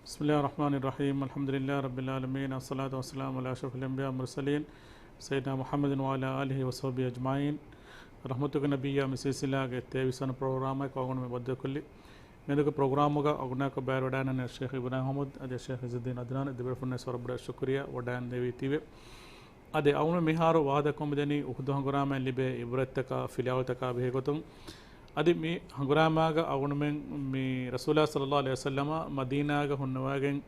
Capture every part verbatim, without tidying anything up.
بسم الله الرحمن الرحيم. الحمد لله رب العالمين. الصلاة والسلام على أشرف الأنبياء والمرسلين سيدنا محمد وعلى آله وصحبه أجمعين. ރަޙްމަތުގެ ނަބިއްޔާ މި ސިލްސިލާގެ ތޭވީސް ވަނަ ޕްރޮގްރާމަކަށް އަޅުގަނޑު މި ބައްދަލުކޮށްލީ. މިއަދުގެ ޕްރޮގްރާމުގަ އަޅުގަނޑާއެކު ބައިވެރިވެވަޑައިގަންނަވާ ޝޭޚް އިބްރާހިމް އަޙްމަދު އަދި ޝޭޚް އިޒުއްދީން އަދްނާން އެ ދެބޭފުޅުންނަށް ވަރަށް ބޮޑަށް ޝުކުރިއްޔާ ވަޑައިގެންދެވީތީވެ. އަދި އަޅުގަނޑު މިހާރު ވާހަކަ ދައްކަމުން މިދަނީ އުޙުދު ހަނގުރާމައިން ލިބޭ ޢިބްރަތްތަކާ ފިލާވަޅުތަކާ ބެހޭގޮތުން. އަދި މި ހަނގުރާމާގަ އަޅުގަނޑުމެން މި ރަސޫލާ ޞައްލައްލާހު ޢަލައިހި ވަސައްލަމަ މަދީނާގަ ހުންނަވައިގެން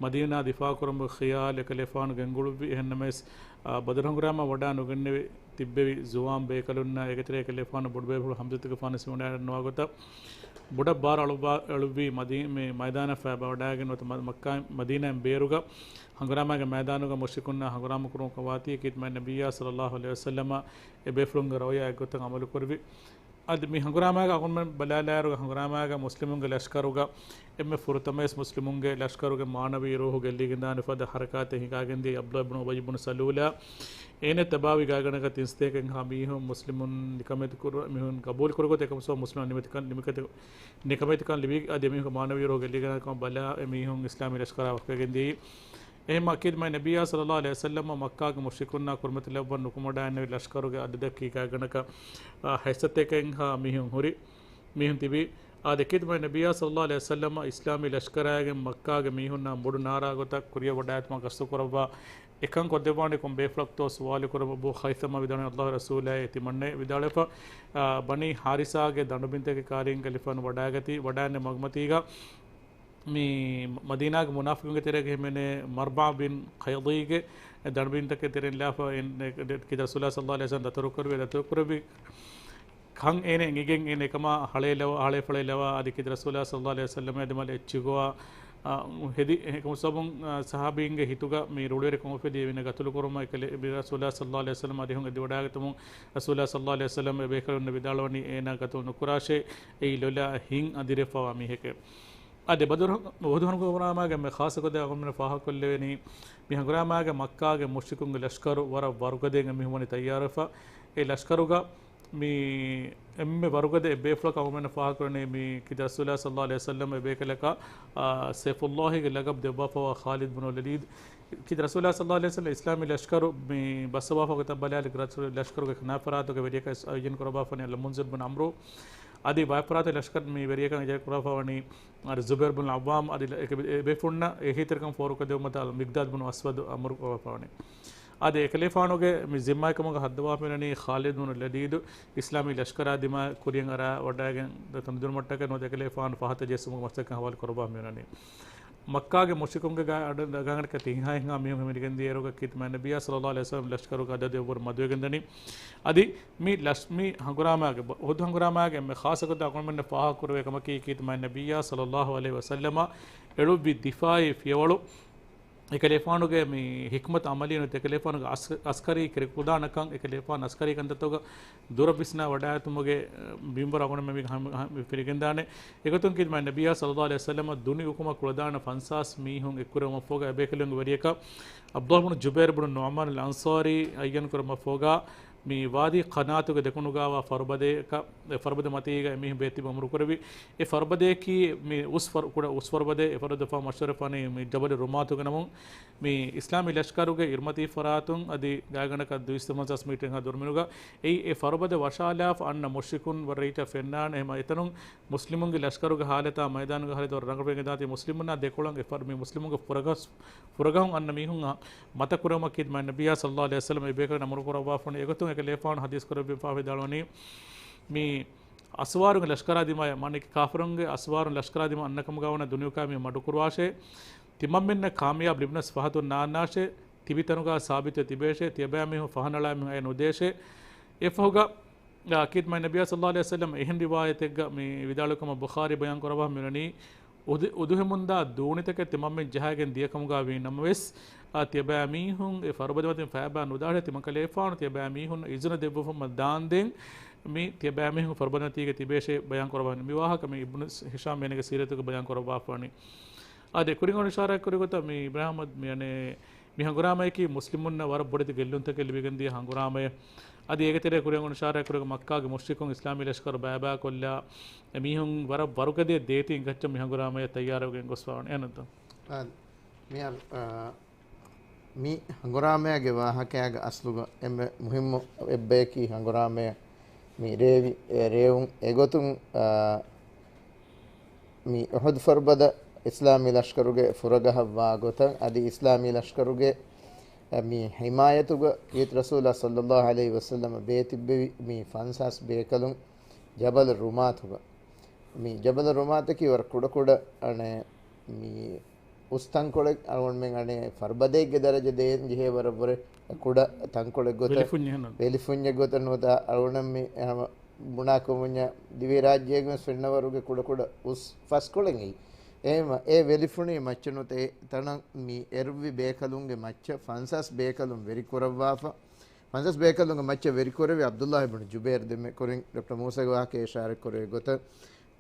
މަދީނާ ދިފާޢު ކުރުމުގެ ޚިޔާލު އެކަލޭގެފާނު ގެންގުޅުއްވި. އެހެންނަމަވެސް، އާ، ބަދުރު ހަނގުރާމަ ވަޑައި ނުގެންނެވި ތިއްބެވި ޒުވާން ބޭކަލުންނާ އޭގެތެރޭ އެކަލޭގެފާނު ބޮޑުބޭފުޅު ޙަމްޒަތުގެފާނު ވެސް ވަޑައިގަންނަވާ ގޮތަށް ބޮޑަށް ބާރު އަޅުއްވާ، އެޅުއްވީ މަދީ-، މި މައިދާނަށް ފައިބާވަޑައިގެން ނުވަތަ މަ-، މައްކާ މަދީނާއިން ބޭރުގަ ހަނގުރާމާގެ މައިދާނުގަ މުޝްރިކުންނާ ހަނގުރާމަ ކުރުމަށް ވާތީ ކީރިތި މާތް ނަބިއްޔާ ޞައްލައްލާހު ޢަލައިހި ވަސައްލަމަ އެބޭފުޅުންގެ ރައުޔާ އެއްގޮތަށް ޢަމަލު ކުރެއްވި. އަދި މި ހަނގުރާމާގަ އަޅުގަނޑުމެން ބަލާލާއިރުގަ ހަނގުރާމާގަ މުސްލިމުންގެ ލަޝްކަރުގަ އެންމެ ފުރަތަމަވެސް މުސްލިމުންގެ ލަޝްކަރުގެ މާނަވީ ރޫޙު ގެއްލިގެންދާނެ ފަދަ ޙަރަކާތެއް ހިނގާގެންދިޔަ ޢަބްދުﷲ ބިން އުބައްޔު ބިން ސަލޫލާ. އޭނަ ތަބާވި ގާތްގަނޑަކަށް ތިން ސަތޭކައެއްހާ މީހުން މުސްލިމުން ނިކަމެތި ކުރު-، މީހުން ގަބޫލު ކުރުގޮތަށް އެކަމަކު މުސްލިމުން ނިމެތިކަން، ނިމިކަތި-، ނިކަމެތިކަން ލިބި އަދި މީހުން މާނަވީ ރޫޙު ގެއްލިގެން ކަމަށް ބަލާ އެ މީހުން އިސްލާމީ ލަޝްކަރާ ވަކިވެގެން ދިޔައީ. އެހެންމަ ކީރިތި މާތް ނަބިއްޔާ ޞައްލައްލާހު ޢަލައިހި ވަސައްލަމަ މައްކާގެ މުޝްރިކުންނާ ކުރިމަތިލައްވަން ނުކުމެވަޑައިގެންނެވި ލަޝްކަރުގެ އަދަދަކީ ގާތްގަނޑަކަށް، އާ، ހަތް ސަތޭކައެއްހާ މީހުން ހުރި، މީހުން ތިބި. އާދެ، ކީރިތި މާތް ނަބިއްޔާ ޞައްލައްލާހު ޢަލައިހި ވަސައްލަމަ އިސްލާމީ ލަޝްކަރާއިގެން މައްކާގެ މީހުންނާ ބޮޑު ނާރާ ގޮތަށް ކުރިއަށް ވަޑައިގަތުމަށް ގަސްތު ކުރައްވާ އެކަން ކޮށްދެއްވާނީ ކޮން ބޭފުޅަކުތޯ ސުވާލު ކުރުމަށް އަބޫ ޚައިޘަމާ ވިދާޅުވި، ﷲ ގެ ރަސޫލާއޭ ތިމަންނައޭ ވިދާޅުވެފަ، އާ، ބަނީ ޙާރިޘާގެ ދަނޑުބިންތަކެއް ކާރިން ކަލިފާނު ވަޑައިގަތީ، ވަޑައިގެން މަގުމަތީގަ މި މަދީނާގެ މުނާފިޤުންގެ ތެރޭގަ ހިމެނޭ މަރްބާ ބިން ޤައިޟީގެ ދަނޑުބިންތަކެއް ތެރެއިން ލާފަ، ކީރިތި ރަސޫލާ ޞައްލައްލާހު ޢަލައިހި ވަސައްލަމަ ދަތުރުކުރެއްވި، ދަތުރުކުރެއްވި ކަން އޭނަ އެނގިގެން އޭނަ އެކަމާ ހަޅޭ ލަވާ، ހަޅޭ ފަޅޭ ލަވާ، އަދި ކީރިތި ރަސޫލާ ޞައްލައްލާހު ޢަލައިހި ވަސައްލަމަ އެ ދިމާލަށް އެއްޗިހި ގޮވާ، އާ، ހެދި، އެކަމު ސަބަބުން، އާ، ސަހާބީންގެ ހިތުގަ މި ރުޅިވެރިކަމަށް އުފެދި އެ ވިނަ ގަތުލު ކުރުމަށް އެކަލޭ ރަސޫލާ ޞައްލައްލާހު ޢަލައިހި ވަސައްލަމަ އަރިހުން އެދިވަޑައިގަތުމުން ރަސޫލާ ޞައްލައްލާހު ޢަލައިހި ވަސައްލަމަ އެ ބޭކަލުންނަށް ވިދާޅުވަނީ އޭނާ ގަތުލު ނުކުރާށޭ، އެއީ ލޮލަށް ހިތް އަނދިރިވެފައިވާ މީހެކޭ. އާދެ، ބަދުރު އުޙުދު ހަނގުރާމާގެ އެންމެ ޚާއްޞަ ގޮތެއް އަޅުގަނޑުމެން ފާހަގަކޮށްލެވެނީ، މި ހަނގުރާމާގެ މައްކާގެ މުޝްރިކުންގެ ލަޝްކަރު ވަރަށް ވަރުގަދައިން އެމީހުން ވަނީ ތައްޔާރުވެފަ. އެ ލަޝްކަރުގަ މި އެންމެ ވަރުގަދަ އެއް ބޭފުޅަކަށް އަޅުގަނޑުމެންނަށް ފާހަގަކުރަނީ މި ކީރިތި ރަސޫލާ ޞައްލައްލާހު ޢަލައިހި ވަސައްލަމަ އެ ބޭކަލަކަށް، އާ، ސައިފުﷲގެ ލަޤަބު ދެއްވާފައިވާ ޚާލިދު ބުނު ވަލީދު. ކީރިތި ރަސޫލާ ޞައްލައްލާހު ޢަލައިހި ވަސައްލަމަ އިސްލާމީ ލަޝްކަރު މި ބައްސަވާފަ ގޮތަށް ބަލާލި ރަސޫލާ ލަޝްކަރުގެ ކަނާފަރާތުގެ ވެރިޔަކަށް އައްޔަން ކުރައްވާފަނީ އަލްމުންޒިރު ބުން ޢަމްރު. އަދި ވާތްފަރާތު ލަޝްކަރު މި ވެރިޔަކަށް އިޖާރަ ކުރައްވާފަވަނީ އަދި ޒުބައިރު ބުން ޢައްވާމް އަދި އެ-، އެ-، އެބޭފުޅުންނަށް އެހީތެރިކަން ފޯރުކޮށްދެއްވުމަށް އަލް މިޤްދާދު ބުނު އަސްވަދު އަމުރު ކުރައްވާފަވަނީ. އަދި އެކަލޭފާނުގެ މި ޒިންމާއެއް ކަމުގަ ހައްދަވާފަ މިއޮންނަނީ ޚާލިދު ބުނު ވަލީދު އިސްލާމީ ލަޝްކަރާ ދިމާ ކުރިއަށް އަރާ ވަޑައިގެން ތަން ދިނުމަށްޓަކައި ނުވަތަ އެކަލޭފާނު ފަހަތަށް ޖެއްސުމުގެ މަސައްކަތް ހަވާލު ކުރައްވާފަ މިއޮންނަނީ. މައްކާގެ މުޝްރިކުންގެ ގާ-، އަޑު ގާތްގަނޑަކަށް ތިން ހާސް ހާސް ހާސް މީހުން ހިމެނިގެން ދިޔައިރުގަ ކީރިތި މާތް ނަބިއްޔާ ޞައްލައްލާހު ޢަލައިހި ވަސައްލަމަ ލަޝްކަރުގެ އަދަދު އެއްވަރު މަދުވެގެން ދަނީ. އަދި މި ލަޝް-، މި ހަނގުރާމާގެ ބަ-، އުޙުދު ހަނގުރާމާގެ އެންމެ ޚާއްޞަ ގޮތަށް އަޅުގަނޑުމެންނަށް ފާހަގަކުރެވޭ ކަމަކީ ކީރިތި މާތް ނަބިއްޔާ ޞައްލައްލާހު ޢަލައިހި ވަސައްލަމަ އެޅުއްވި ދިފާޢީ ފިޔަވަޅު، އެކަލޭފާނުގެ މި ޙިކްމަތު ޢަމަލީ ނުވަތަ އެކަލޭފާނުގެ އަސް-، އަސްކަރީ ކުރިކުދާނަކަން، އެކަލޭފާނު އަސްކަރީ ކަންތައްތަކަށް ދުރަށް ވިސްނާ ވަޑައިގަތުމުގެ، އަ، މިންވަރު އަޅުގަނޑުމެން މި ހަމަ-، ހަ-، މި ފިރިގެންދާނެ. އެގޮތުން ކީރިތި މާތް ނަބިއްޔާ ޞައްލައްލާހު ޢަލައިހި ވަސައްލަމަ ދުނި އުކުމަށް ކުޅަދާނަ ފަންސާސް މީހުން އެއްކުރެވުމަށްފަހުގަ އެބޭކަލުންގެ ވެރިޔަކަށް ޢަބްދުﷲ ބުނު ޖުބައިރު ބުނު ނުޢުމާނު އަލް އަންޞާރީ އައްޔަން ކުރުމަށްފަހުގަ މި ވާދީ ޤަނާތުގެ ދެކުނުގައިވާ ފަރުބަދަޔަކަށް، އެ ފަރުބަދަ މަތީގަ އެމީހުން ބޭތިބަ އަމުރު ކުރެއްވި. އެ ފަރުބަދަޔަކީ މި އުސް ފަރު-، ކުޑަ އުސް ފަރުބަދައެއް، އެ ފަރުބަދަ ދަފާ މަޝްހޫރުވެފާނީ މި ޖަބަލު ރުމާތުގެ ނަމުން. މި އިސްލާމީ ލަޝްކަރުގެ އިރުމަތީ ފަރާތުން އަދި ގާތްގަނޑަކަށް ދުއިސައްތަ ފަންސާސް މީޓަރެއްހާ ދުރުމިނުގަ އެއީ އެ ފަރުބަދަ ވަށާލާފަ އަންނަ މުޝްރިކުން ވަރަށް ރީއްޗަށް ފެންނާނެ. އެހެމަ އެތަނުން މުސްލިމުންގެ ލަޝްކަރުގެ ހާލަތާ މައިދާނުގެ ހާލަތަށް ވަރަށް ރަނގަޅުވެގެން ދާތީ މުސްލިމުންނާ ދެކޮޅަށް އެ ފަރު-، މި މުސްލިމުންގެ ފުރަގަސް-، ފުރަގަހުން އަންނަ މީހުން އަ-، މަތަ ކުރެވުމަކީ މާތް ނަބިއްޔާ ޞައްލައްލާހު ޢަލައިހި ވަސައްލަމަ އެ ބޭކަލުން އަމުރު ކުރައްވާފަވަނީ. އެގޮތުން އެކަލޭފާނު ޙަދީޘް ކުރެއްވިފަ ވިދާޅުވަނީ މި އަސްވާރުގެ ލަޝްކަރާ ދިމާޔަށް، މާނައަކީ ކާފަރުންގެ އަސްވާރުން ލަޝްކަރާ ދިމާ އަންނަކަމުގަ ވަނަ ދުނިޔުކާ މި މަޑުކުރުވާށޭ. ތިމަންމެންނަށް ކާމިޔާބު ލިބުނަސް ފަހަތުން ނާންނާށޭ. ތިބި ތަނުގަ ސާބިތުވެ ތިބޭށޭ. ތިޔަބައިމީހުން ފަހަނަޅާ މީހުން އައެއް ނުދޭށޭ. އެފަހުގަ، އާ، ކީރިތި މާތް ނަބިއްޔާ ޞައްލައްލާހު ޢަލައިހި ވަސައްލަމަ އެހެން ރިވާޔަތެއްގަ މި ވިދާޅުވި ކަމަށް ބުޚާރީ ބަޔާން ކުރައްވާފަ މިއޮންނަނީ، އުދު-، އުދުހެމުންދާ ދޫނިތަކެއް ތިމަންމެން ޖަހައިގެން ދިޔަކަމުގަ ވީ ނަމަވެސް، އާ، ތިޔަބައިމީހުން އެ ފަރުބަދަމަތިން ފައިބާ ނުދާށޭ. ތިމަންކަލޭފާނު ތިޔަބައިމީހުން އިޒުނަ ދެއްވުމަށް ދާންދެން މި ތިޔަބައިމީހުން ފަރުބަދަމަތީގަ ތިބޭށޭ ބަޔާން ކުރައްވާފަ މި ވާހަކަ މި އިބްނު ހިޝާމް އޭނަގެ ސީރަތުގަ ބަޔާން ކުރައްވާފަވަނީ. އާދެ، ކުރިން އަޅުގަނޑު އިޝާރާތް ކުރި ގޮތަށް މި އިބްރާހިމް މި އަނެއް މި ހަނގުރާމަޔަކީ މުސްލިމުންނަށް ވަރަށް ބޮޑެތި ގެއްލުންތަކެއް ލިބިގެންދިޔަ ހަނގުރާމަޔެއް. އަދި އޭގެ ތެރޭ ކުރިއަށް އޮންނަ އިޝާރާތް ކުރި މައްކާގެ މުޝްރިކުން އިސްލާމީ ލަޝްކަރު ބައިބައިކޮށްލާ، އެމީހުން ވަރަށް ވަރުގަދަ ދޭތި އިނގައްޗަށް މި ހަނގުރާމަޔަށް ތައްޔާރުވެގެން ގޮސްފަވަނީ. އެހެންތަ؟ އާ، މިހާރު، އާ، މި ހަނގުރާމައިގެ ވާހަކައިގެ އަސްލުގަ އެންމެ މުހިއްމު އެއްބަޔަކީ ހަނގުރާމައެއް މި ރޭވި، އެ، ރޭވުން. އެގޮތުން، އާ، މި އުޙުދު ފަރުބަދަ އިސްލާމީ ލަޝްކަރުގެ ފުރަގަހަށްވާ ގޮތަށް އަދި އިސްލާމީ ލަޝްކަރުގެ، އަ، މި ޙިމާޔަތުގަ ކީރިތި ރަސޫލާ ޞައްލައްލާހު ޢަލައިހި ވަސައްލަމަ ބޭތިއްބެވި މި ފަންސާސް ބޭކަލުން ޖަބަލު ރުމާތުގަ. މި ޖަބަލު ރުމާތަކީ ވަރަށް ކުޑަކުޑަ، އަނެއް، މި އުސް ތަންކޮޅެއް އަޅުގަނޑުމެން އަނެއް ފަރުބަދައެއްގެ ދަރަޖަ ދޭން ޖެހޭ ވަރަށް ވުރެ ކުޑަ ތަންކޮޅެއް ގޮތަށް، ވެލިފުންޏެއް ހަނަ. ވެލިފުންޏެއް ގޮތަށް ނުވަތަ އަޅުގަނޑަށް މި ހަމަ ބުނާކަމުންޏާ ދިވެހިރާއްޖޭގެ ވެސް ފެންނަވަރުގެ ކުޑަކުޑަ އުސް ފަސްކޮޅެއް އެއީ. އެހެންވީމަ އެ ވެލިފުނީ މައްޗަށް ނުވަތަ އެ ތަނަށް މި އެރުއްވި ބޭކަލުންގެ މައްޗަށް ފަންސާސް ބޭކަލުން ވެރިކުރައްވާފަ. ފަންސާސް ބޭކަލުންގެ މައްޗަށް ވެރިކުރެއްވި ޢަބްދުﷲ ބިން ޖުބައިރު ދެންމެ ކުރިން ޑޮކްޓަރ މޫސާގެ ވާހަކަ އިޝާރަތް ކުރެއްވި ގޮތަށް.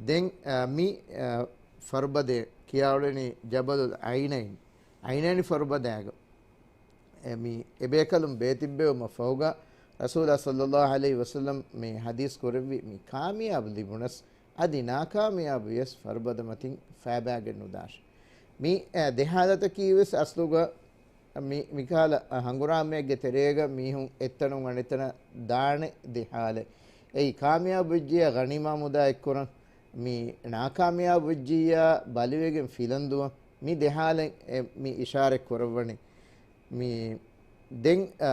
ދެން، އާ، މި، އާ، ފަރުބަދައެއް ކިޔާ އުޅެނީ ޖަބަލުލް ޢައިނައިން. ޢައިނައިން ފަރުބަދައިގަ. އެ މި އެބޭކަލުން ބޭތިއްބެވުމަށް ފަހުގަ ރަސޫލާ ޞައްލައްލާހު ޢަލައިހި ވަސައްލަމް މި ޙަދީޘް ކުރެއްވި މި ކާމިޔާބު ލިބުނަސް އަދި ނާކާމިޔާބު ވިޔަސް ފަރުބަދަ މަތިން ފައިބައިގެން ނުދާށި. މި، އެ، ދެ ޙާލަތަކީ ވެސް އަސްލުގަ މި، މިކަހަލަ ހަނގުރާމައެއްގެ ތެރޭގަ މީހުން އެއްތަނުން އަނެއްތަނަށް ދާނެ ދެ ޙާލެއް. އެއީ ކާމިޔާބު ވެއްޖިއްޔާ ޣަނީމާ މުދާ އެއްކުރަން، މި ނާކާމިޔާބު ވެއްޖިއްޔާ ބަލިވެގެން ފިލަން ދުވަން. މި ދެ ޙާލެއް އެ، މި އިޝާރަތް ކުރައްވަނީ. މި ދެން، އަ،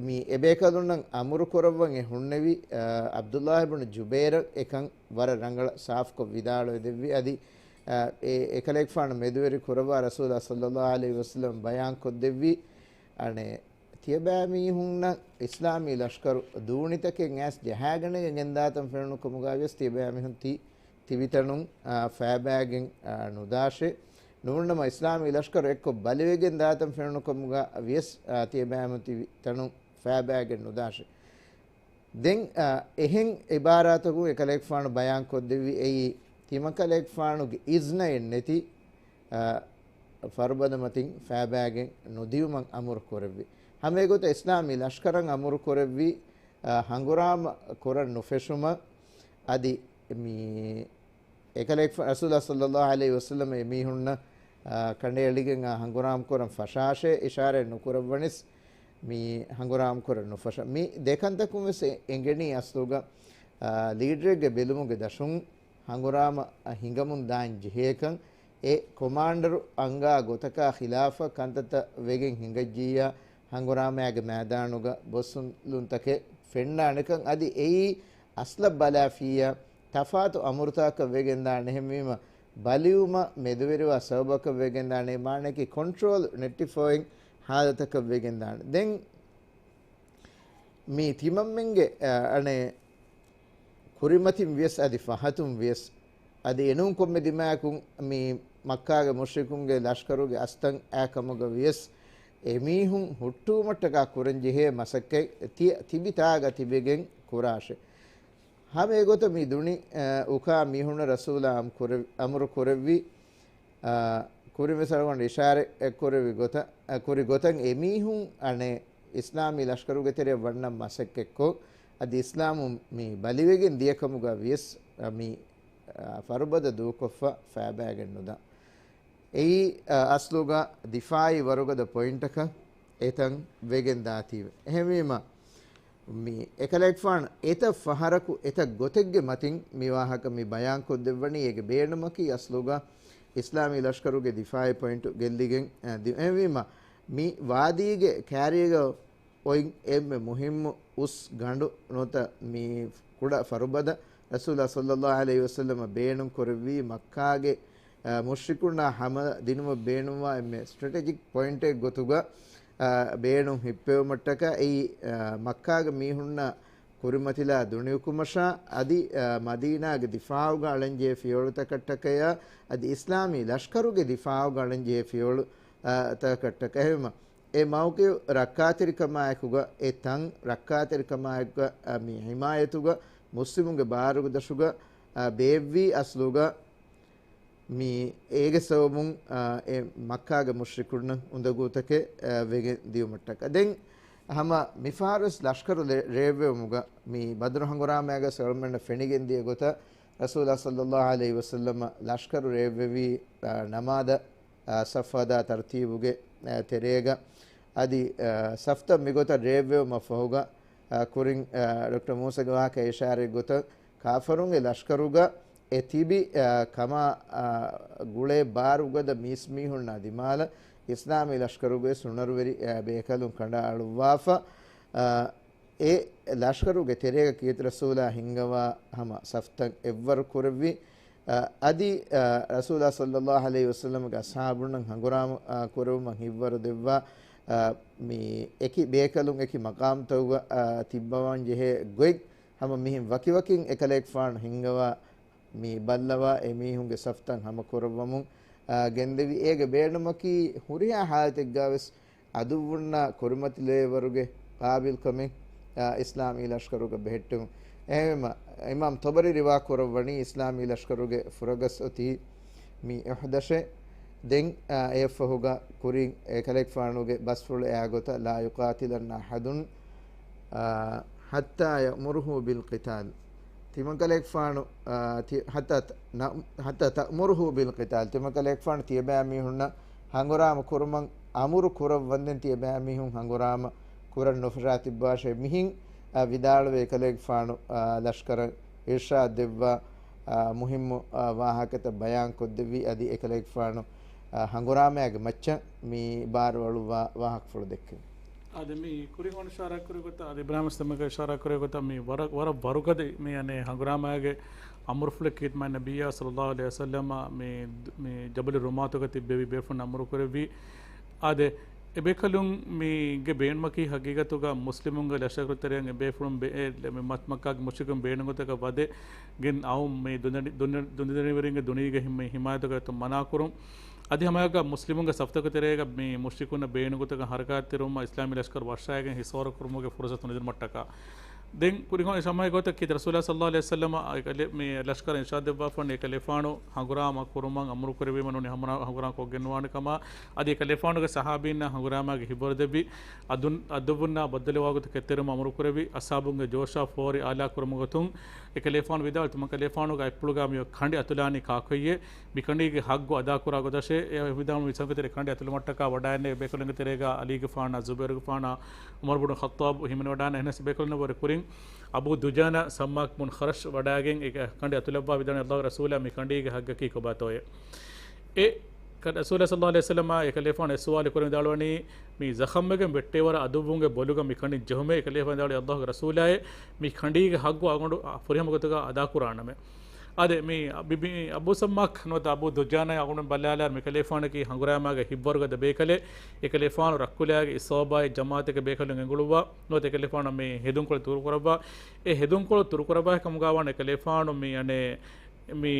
މި އެބޭކަލުންނަށް އަމުރު ކުރައްވަން އެ ހުންނެވި، އަ، ޢަބްދުﷲ ބިން ޖުބައިރަށް އެކަން ވަރަށް ރަނގަޅަށް ސާފުކޮށް ވިދާޅުވެދެއްވި. އަދި، އަ، އެ އެކަލޭގެފާނު މެދުވެރި ކުރައްވާ ރަސޫލާ ޞައްލައްލާހު ޢަލައިހި ވަސައްލަމަ ބަޔާން ކޮށްދެއްވި، އަނެއް، ތިޔަބައިމީހުންނަށް އިސްލާމީ ލަޝްކަރު ދޫނިތަކެއް އައިސް ޖަހާގަނެގެން ގެންދާތަން ފެނުނު ކަމުގަ ވިޔަސް ތިޔަބައިމީހުން ތި ތިބިތަނުން، އާ، ފައިބައިގެން، އާ، ނުދާށޭ. ނޫންނަމަ އިސްލާމީ ލަޝްކަރު އެއްކޮށް ބަލިވެގެން ދާތަން ފެނުނު ކަމުގަ ވިޔަސް، އާ، ތިޔަބައިމީހުން ތިބިތަނުން ފައިބައިގެން ނުދާށޭ. ދެން، އާ، އެހެން އިބާރާތަކުން އެކަލޭގެފާނު ބަޔާން ކޮށްދެއްވި އެއީ، ތިމަކަލޭގެފާނުގެ އިޒްނައެއް ނެތި، އާ، ފަރުބަދަ މަތިން ފައިބައިގެން ނުދިއުމަށް އަމުރު ކުރެއްވި. ހަމަ އެގޮތަށް އިސްލާމީ ލަޝްކަރަށް އަމުރު ކުރެއްވި، އާ، ހަނގުރާމަ ކުރަން ނުފެށުމަށް. އަދި މި އެކަލޭގެފާ، ރަސޫލާ ޞައްލައްލާހު ޢަލައިހި ވަސައްލަމަ އެ މީހުންނަށް، އާ، ކަނޑައެޅިގެން އާ ހަނގުރާމަ ކުރަން ފަށާށޭ، އިޝާރަތް ނުކުރައްވަނިސް މި ހަނގުރާމަ ކުރަން ނުފަށަ. މި ދެ ކަންތަކުން ވެސް އެ، އެނގެނީ އަސްލުގަ، އާ، ލީޑަރެއްގެ ބެލުމުގެ ދަށުން ހަނގުރާމަ ހިނގަމުން ދާން ޖެހޭކަން. އެ ކޮމާންޑަރު އަންގާ ގޮތަކާ ޚިލާފަށް ކަންތައްތައް ވެގެން ހިނގައްޖިއްޔާ ހަނގުރާމައިގެ މައިދާނުގަ ބޮއްސުލުންތަކެއް ފެންނާނެކަން. އަދި އެއީ އަސްލަށް ބަލާފިއްޔާ ތަފާތު އަމުރުތަކަށް ވެގެންދާނެ. އެހެންވީމަ، ބަލިވުމަށް މެދުވެރިވާ ސަބަބަކަށް ވެގެންދާނެ. މާނައަކީ ކޮންޓްރޯލް ނެއްޓިފައިން ހާލަތަކަށް ވެގެންދާނެ. ދެން މި ތިމަންމެންގެ، އަ، އަނެއް ކުރިމަތިން ވިޔަސް އަދި ފަހަތުން ވިޔަސް އަދި އެނޫން ކޮންމެ ދިމާއަކުން މި މައްކާގެ މުޝްރިކުންގެ ލަޝްކަރުގެ އަސްތަން އާ ކަމުގަ ވިޔަސް އެމީހުން ހުއްޓުވުމަށްޓަކާ ކުރަންޖެހޭ މަސައްކަތް ތި-، ތިބި ތާގަ ތިބެގެން ކުރާށެ. ހަމަ އެގޮތަށް މި ދުނި، އަ، އުކާ މީހުންނަށް ރަސޫލާ އަމް ކުރެ-، އަމުރު ކުރެއްވި، އަ، ކުރިން ވެސް އަޅުގަނޑު އިޝާރަތް ކުރެއްވި ގޮތަށް، އަ، ކުރި ގޮތަށް އެމީހުން އަނެއް އިސްލާމީ ލަޝްކަރުގެ ތެރެއަށް ވަންނަން މަސައްކަތްކޮށް، އަދި އިސްލާމުން މި ބަލިވެގެން ދިޔަކަމުގަ ވިޔަސް، އަ، މި، އަ، ފަރުބަދަ ދޫކޮށްފަ ފައިބައިގެން ނުދާ. އެއީ، އަ، އަސްލުގަ ދިފާއީ ވަރުގަދަ ޕޮއިންޓަކަށް އެތަން ވެގެން ދާތީވެ. އެހެންވީމަ، މި އެކަލޭގެފާނު އެތައް ފަހަރަކު އެތައް ގޮތެއްގެ މަތިން މި ވާހަކަ މި ބަޔާންކޮށްދެއްވަނީ. އޭގެ ބޭނުމަކީ އަސްލުގަ އިސްލާމީ ލަޝްކަރުގެ ދިފާއީ ޕޮއިންޓު ގެއްލިގެން، އަ، ދި-، އެހެންވީމަ، މި ވާދީގެ ކާރިއަށް އޮތް އެންމެ މުހިއްމު އުސް ގަނޑު ނުވަތަ މި ކުޑަ ފަރުބަދަ ރަސޫލާ ޞައްލައްލާހު ޢަލައިހި ވަސައްލަމަ ބޭނުން ކުރެއްވީ މައްކާގެ، އަ، މުޝްރިކުންނާ ހަމަ ދިނުމަށް ބޭނުންވާ އެންމެ ސްޓްރެޓެޖިކް ޕޮއިންޓެއް ގޮތުގަ، އަ، ބޭނުން ހިއްޕެވުމަށްޓަކާ އެއީ، އަ، މައްކާގެ މީހުންނަށް ކުރިމަތިލާ ދުނިއުކުމަށާ އަދި، އަ، މަދީނާގެ ދިފާޢުގަ އަޅަންޖެހޭ ފިޔަވަޅުތަކަށްޓަކަޔާ އަދި އިސްލާމީ ލަޝްކަރުގެ ދިފާޢުގަ އަޅަންޖެހޭ ފިޔަވަޅު، އަ، ތަކަށްޓަކައި މަ-، އެ މައުޤިޢު ރައްކާތެރިކަމާއެކުގަ، އެ ތަން ރައްކާތެރިކަމާއެކުގަ، އަ، މި ޙިމާޔަތުގަ މުސްލިމުންގެ ބާރުގެ ދަށުގަ، އަ، ބޭއްވީ އަސްލުގަ މި އޭގެ ސަބަބުން، އަ، އެ މައްކާގެ މުޝްރިކުންނަށް އުނދަގޫތަކެއް، އަ، ވެގެން ދިޔުމަށްޓަކަ. ދެން ހަމަ މިފަހަރުވެސް ލަޝްކަރު ރޭ-، ރޭއްވެވުމުގަ މި ބަދުރު ހަނގުރާމައިގަ ސަލްމަންނަށް ފެނިގެން ދިޔަ ގޮތަށް ރަސޫލާ ޞައްލައްލާހު ޢަލައިހި ވަސައްލަމަ ލަޝްކަރު ރޭއްވެވީ، އާ، ނަމާދަށް، އާ، ޞަފް ހަދާ ތަރްތީބުގެ، އާ، ތެރޭގަ. އަދި، އާ، ޞަފްތައް މިގޮތަށް ރޭއްވެވުމަށް ފަހުގަ، އާ، ކުރިން، އާ، ޑޮކްޓަރ މޫސަގެ ވާހަކަ އިޝާރަތް ގޮތަށް، ކާފަރުންގެ ލަޝްކަރުގަ އެ ތިބި، އާ، ކަމާ، އާ، ގުޅޭ ބާރުގަދަ މީސް މީހުންނާ ދިމާލަށް އިސްލާމީ ލަޝްކަރުގެ ސުނަރުވެރި، އާ، ބޭކަލުން ކަނޑައަޅުއްވާފަ. އާ، އެ ލަޝްކަރުގެ ތެރޭގަ ކީރިތި ރަސޫލާ ހިންގަވާ ހަމަ ސަފްތައް އެއްވަރު ކުރެއްވި. އަ، އަދި، އަ، ރަސޫލާ ޞައްލައްލާހު ޢަލައިހި ވަސައްލަމަގެ އަޞްޙާބުންނަށް ހަނގުރާމަ، އަ، ކުރެވުމަށް ހިއްވަރު ދެއްވާ، އަ، މި އެކި ބޭކަލުން އެކި މަޤާމްތަކުގަ، އަ، ތިއްބަވާން ޖެހޭ ގޮތް ހަމަ މިހެން ވަކިވަކިން އެކަލޭގެފާނު ހިންގަވާ މި ބައްލަވާ އެ މީހުންގެ ސަފްތައް ހަމަ ކުރައްވަމުން، އާ، ގެންދެވި. އޭގެ ބޭނުމަކީ ހުރިހާ ހާލަތެއްގަވެސް އަދުއްވުންނާ ކުރިމަތިލެއްވަރުގެ ޤާބިލްކަމެއް، އާ، އިސްލާމީ ލަޝްކަރުގަ ބެހެއްޓުން. އެހެންވީމަ، އިމާމް ޠަބަރީ ރިވާ ކުރައްވަނީ އިސްލާމީ ލަޝްކަރުގެ ފުރަގަސް އޮތީ މި އެހުދަށޭ. ދެން، އާ، އެއަށްފަހުގަ ކުރިން އެކަލޭގެފާނުގެ ބަސްފުޅު އެއާ ގޮތަށް، "لا يقاتلن أحد حتى يأمره بالقتال." ތިމަންކަލޭގެފާނު، އާ، ތި-، حتى ت-، ن-، حتى تأمره بالقتال. ތިމަންކަލޭގެފާނު ތިޔަބައިމީހުންނަ ހަނގުރާމަ ކުރުމަށް އަމުރު ކުރައްވަންދެން ތިޔަބައިމީހުން ހަނގުރާމަ ކުރަން ނުފަށާ ތިއްބާށޭ. މިހިން، އާ، ވިދާޅުވެ އެކަލޭގެފާނު، އާ، ލަޝްކަރަށް އިރްޝާދް ދެއްވާ، އާ، މުހިއްމު، އާ، ވާހަކަތައް ބަޔާން ކޮށްދެއްވި. އަދި އެކަލޭގެފާނު، އާ، ހަނގުރާމައިގެ މައްޗަށް މި ބާރު އަޅުއްވާ ވާހަކަފުޅު ދެއްކެވި. އާދެ، މި ކުރިން އޮން އިޝާރާތް ކުރި ގޮތަށް، އާދެ، އިބްރާހިމް އަސްލަމްގެ އިޝާރާތް ކުރި ގޮތަށް، މި ވަރަށް، ވަރަށް ވަރުގަދަ މި، އަނެއް، ހަނގުރާމައިގެ އަމުރުފުޅެއް ކީރިތި މާތް ނަބިއްޔާ ޞައްލައްލާހު ޢަލައިހި ވަސައްލަމަ މި، މި ޖަބަލު ރުމާތުގަ ތިއްބެވި ބޭފުޅުން އަމުރު ކުރެއްވީ. އާދެ، އެބޭކަލުން މީގެ ބޭނުމަކީ ހަގީގަތުގަ މުސްލިމުންގެ ލަޝްކަރު ތެރެއިން އެބޭފުޅުން ބެ-، އެ، މި މަ-، މައްކާގެ މުޝްރިކުން ބޭނުން ގޮތަކަށް ވަދެ ގެން އައުން މި ދުނި-، ދުނި-، ދުނިދަނޑިވެރިންގެ ދުނިޔޭގެ ހި-، މި ހިމާޔަތުގަ އެތައް މަނާކުރުން. އަދި ހަމައެއާއެކު މުސްލިމުންގެ ސަފްތަކު ތެރޭގަ މި މުޝްރިކުންނަށް ބޭނުން ގޮތަކަށް ހަރަކާތްތެރިވުމަށް އިސްލާމީ ލަޝްކަރު ވަށައިގެން ހިސޯރަ ކުރުމުގެ ފުރުސަތު ނުދިނުމަށްޓަކާ. ދެން ކުރިން އޮން އެ ސަމައި ގޮތަކީ ރަސޫލާ ޞައްލައްލާހު ޢަލައިހި ވަސައްލަމަ އެކަލެ-، މި ލަޝްކަރަށް އިރްޝާދް ދެއްވާފަ އެކަލޭފާނު ހަނގުރާމަ ކުރުމަށް އަމުރު ކުރެއްވީމަ ނޫނީ ހަމަ-، ހަނގުރާމަ ކޮށްގެންނުވާނެ ކަމަށް. އަދި އެކަލޭފާނުގެ ޞަޙާބީންނާ ހަނގުރާމައިގެ ހިއްވަރު ދެއްވި. އަދުން، އަދުއްވުންނާ ބައްދަލުވާ ގޮތަށް ކެތްތެރިވުމަށް އަމުރު ކުރެއްވި. އަޞްޙާބުންގެ ޖޯޝާ ފޯރި އާލާ ކުރުމުގެ ގޮތުން އެކަލޭފާނު ވިދާޅުވި، ތިމަންކަލޭފާނުގެ އަތްޕުޅުގަ މި ކަނޑި އަތުލާނީ ކާކުއްޔޭ؟ މި ކަނޑީގެ ހައްގު އަދާކުރާ ގޮތަށޭ. އެ ވިދާޅުވި މި ސަމައިގެ ތެރޭ ކަނޑި އަތުލުމަށްޓަކާ ވަޑައިގެންނެވި ބޭކަލުންގެ ތެރޭގަ ޢަލީގެފާނާ، ޒުބައިރުގެފާނާ، ޢުމަރު ބުނު ޚައްޠާބު ހިމެނިވަޑައިގެންނެވި ބޭކަލުންނަށް ވުރެ ކުރިން އަބޫ ދުޖާނާ ސައްމާކް ބުން ޚަރަޝް ވަޑައިގެން އެ ކަނޑި އަތުލައްވާ ވިދާޅުވި، ﷲގެ ރަސޫލާ މި ކަނޑީގެ ހައްގަކީ ކޮބާތޯއޭ؟ އެ ކަ-، ރަސޫލާ ޞައްލައްލާހު ޢަލައިހި ވަސައްލަމަ އެކަލޭފާނު އެ ސުވާލު ކުރިން ވިދާޅުވަނީ، މި ޒަޚަމްވެގެން ވެއްޓޭވަރަށް އަދުއްވުންގެ ބޮލުގަ މި ކަނޑިން ޖެހުމޭ. އެކަލޭފާނު ވިދާޅުވި، ﷲގެ ރަސޫލާއޭ، މި ކަނޑީގެ ހައްގު އަޅުގަނޑު ފުރިހަމަ ގޮތުގަ އަދާކުރާނަމޭ. އާދެ، މި ބި-، މި އަބޫ ސައްމާކް ނުވަތަ އަބޫ ދުޖާނާ އަޅުގަނޑު ބަލާލާއިރު މިކަލޭފާނަކީ ހަނގުރާމައިގެ ހިއްވަރުގަދަ ބޭކަލެއް. އެކަލޭފާނު ރައްކުލާގެ އިޞާބާއި ޖަމާޢަތެއްގެ ބޭކަލުން އެނގުޅުއްވާ ނުވަތަ އެކަލޭފާނު މި ހެދުންކޮޅެއް ތުރުކުރައްވާ. އެ ހެދުންކޮޅު ތުރުކުރައްވާ ކަމުގަ ވާނެ އެކަލޭފާނު މި އަނެއް މި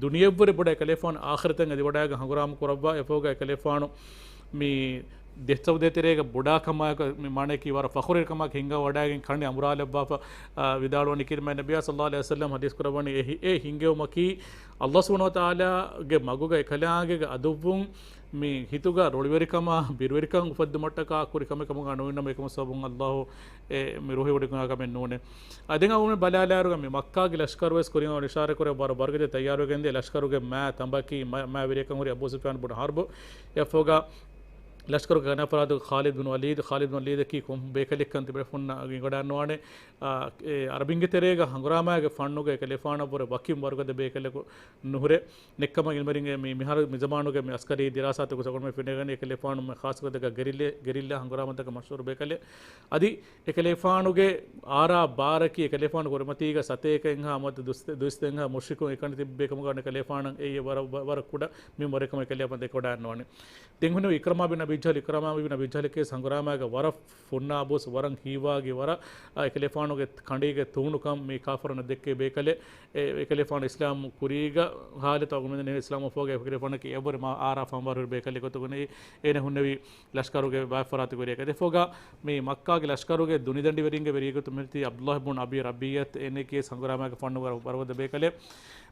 ދުނިޔެއަށްވުރެ ބޮޑަށް އެކަލޭފާނު އާޚިރަތަށް އެދިވަޑައިގެން ހަނގުރާމަ ކުރައްވާ. އެފަހުގަ އެކަލޭފާނު މި ދެސަބުދޭތެރޭގަ ބޮޑާ ކަމާއެކު، މި މާނަޔަކީ ވަރަށް ފަޚުރުވެރި ކަމާއެކު ހިންގާ ވަޑައިގެން ކަނޑި އަނބުރާލައްވާފަ، އާ، ވިދާޅުވަނީ ކީރިތި މާތް ނަބިއްޔާ ޞައްލައްލާހު ޢަލައިހި ވަސައްލަމަ ޙަދީޘް ކުރައްވަނީ އެ ހި-، އެ ހިންގެވުމަކީ ﷲ ސުބްޙާނަހޫ ވަތަޢާލާގެ މަގުގަ އެކަލާނގެގެ އަދުއްވުން މި ހިތުގަ ރޮޅިވެރިކަމާ ބިރުވެރިކަން އުފައްދުމަށްޓަކާ ކުރި ކަމެއް ކަމުގަ ނުވިންނަމަ އެކަމު ސަބަބުން ﷲ އެ މި ރުހިވޮޑިކުން ކަމެއް ނޫނޭ. އަދި އަޅުގަނޑު ބަލާލާއިރުގަ މި މައްކާގެ ލަޝްކަރުވެސް ކުރިން އަޅުގަނޑު އިޝާރާތް ކުރެއްވި ވަރަށް ވަރުގަދަ ތައްޔާރުވެގެންދިޔަ ލަޝްކަރުގެ މާ ތަނބަކީ މާ، މާ ވެރިޔަކަށް ހުރި އަބޫ ސުފްޔާން ބުނު ޙަރްބު. އެފަހުގަ ލަޝްކަރުގެ ކަނާފަރާތުގެ ޚާލިދު ބުނު ވަލީދު، ޚާލިދު ބުނު ވަލީދަކީ ކޮން ބޭކަލެއްކަން ތިބޭފުންނަށް އަނގިވަޑައިގަންނަވާނެ. އާ، އެ އަރަބިންގެ ތެރޭގަ ހަނގުރާމައިގެ ފަންނުގަ އެކަލޭފާނަށްވުރެ ވަކިން ވަރުގަދަ ބޭކަލަކު ނުހުރޭ. ނެއްކަމަށް އިލްމުވެރިންގެ މި-، މިހާރު މިޒަމާނުގެ މި އަސްކަރީ ދިރާސާތަކު ސަކުންމެ ފެނިގަނީ އެކަލޭފާނު މި ޚާއްޞަ ގޮތަކަށް ގެރިއްލަ، ގެރިއްލާ ހަނގުރާމަތަކަށް މަޝްހޫރު ބޭކަލެއް. އަދި އެކަލޭފާނުގެ އާރާ ބާރަކީ އެކަލޭފާނު ކުރިމަތީގަ ސަތޭކަ އެއްހާ ނުވަތަ ދުސް-، ދުއިސައްތަ އެއްހާ މުޝްރިކުން އެކަނި ތިބި ބޭކަމުގަ އެކަލޭފާނަށް އެއީ ވަރަށް، ވަ-، ވަރަށް ކުޑަ މިންވަރެއް ކަމަށް އެކަލޭފާނު ދެކެވަޑައިގަންނަވާނެ. ދެން ހުންނެވި އިކްރަމާ ބިން އަބީ ޖަހަލް، އިކްރަމާ ބިން އަބީ ޖަހަލް ކޭސް ހަނގުރާމައިގަ ވަރަށް ފުންނާ އަބޫސް ވަރަށް ހީވާގި ވަރަށް، އާ، އެކަލޭފާނުގެ ކަނޑީގެ ތޫނުކަން މި ކާފަރުންނަށް ދެއްކޭ ބޭކަލެއް. އެ، އެކަލޭފާނު އިސްލާމް ކުރީގަ ހާލަތު އަގުމެންދެން އިސްލާމް އޮފޯގެ އެކަލޭފާނަކީ އެއަށްވުރެ މާ އާރާ ފަންވާރު ބޭކަލެއް ގޮތުގަ އޭނަ ހުންނެވި ލަޝްކަރުގެ ބާއްފަރާތު ކުރިއަކަށް. އެފަހުގަ މި މައްކާގެ ލަޝްކަރުގެ ދުނިދަނޑިވެރިންގެ ވެރިއެއްގޮތުން މި ތި ޢަބްދުﷲ ބުން އަބީ ރަބީޢަތު އޭނަ ކޭސް ހަނގުރާމައިގެ ފަންނުގަ ވަރަށް ވަރުގަދަ ބޭކަލެއް.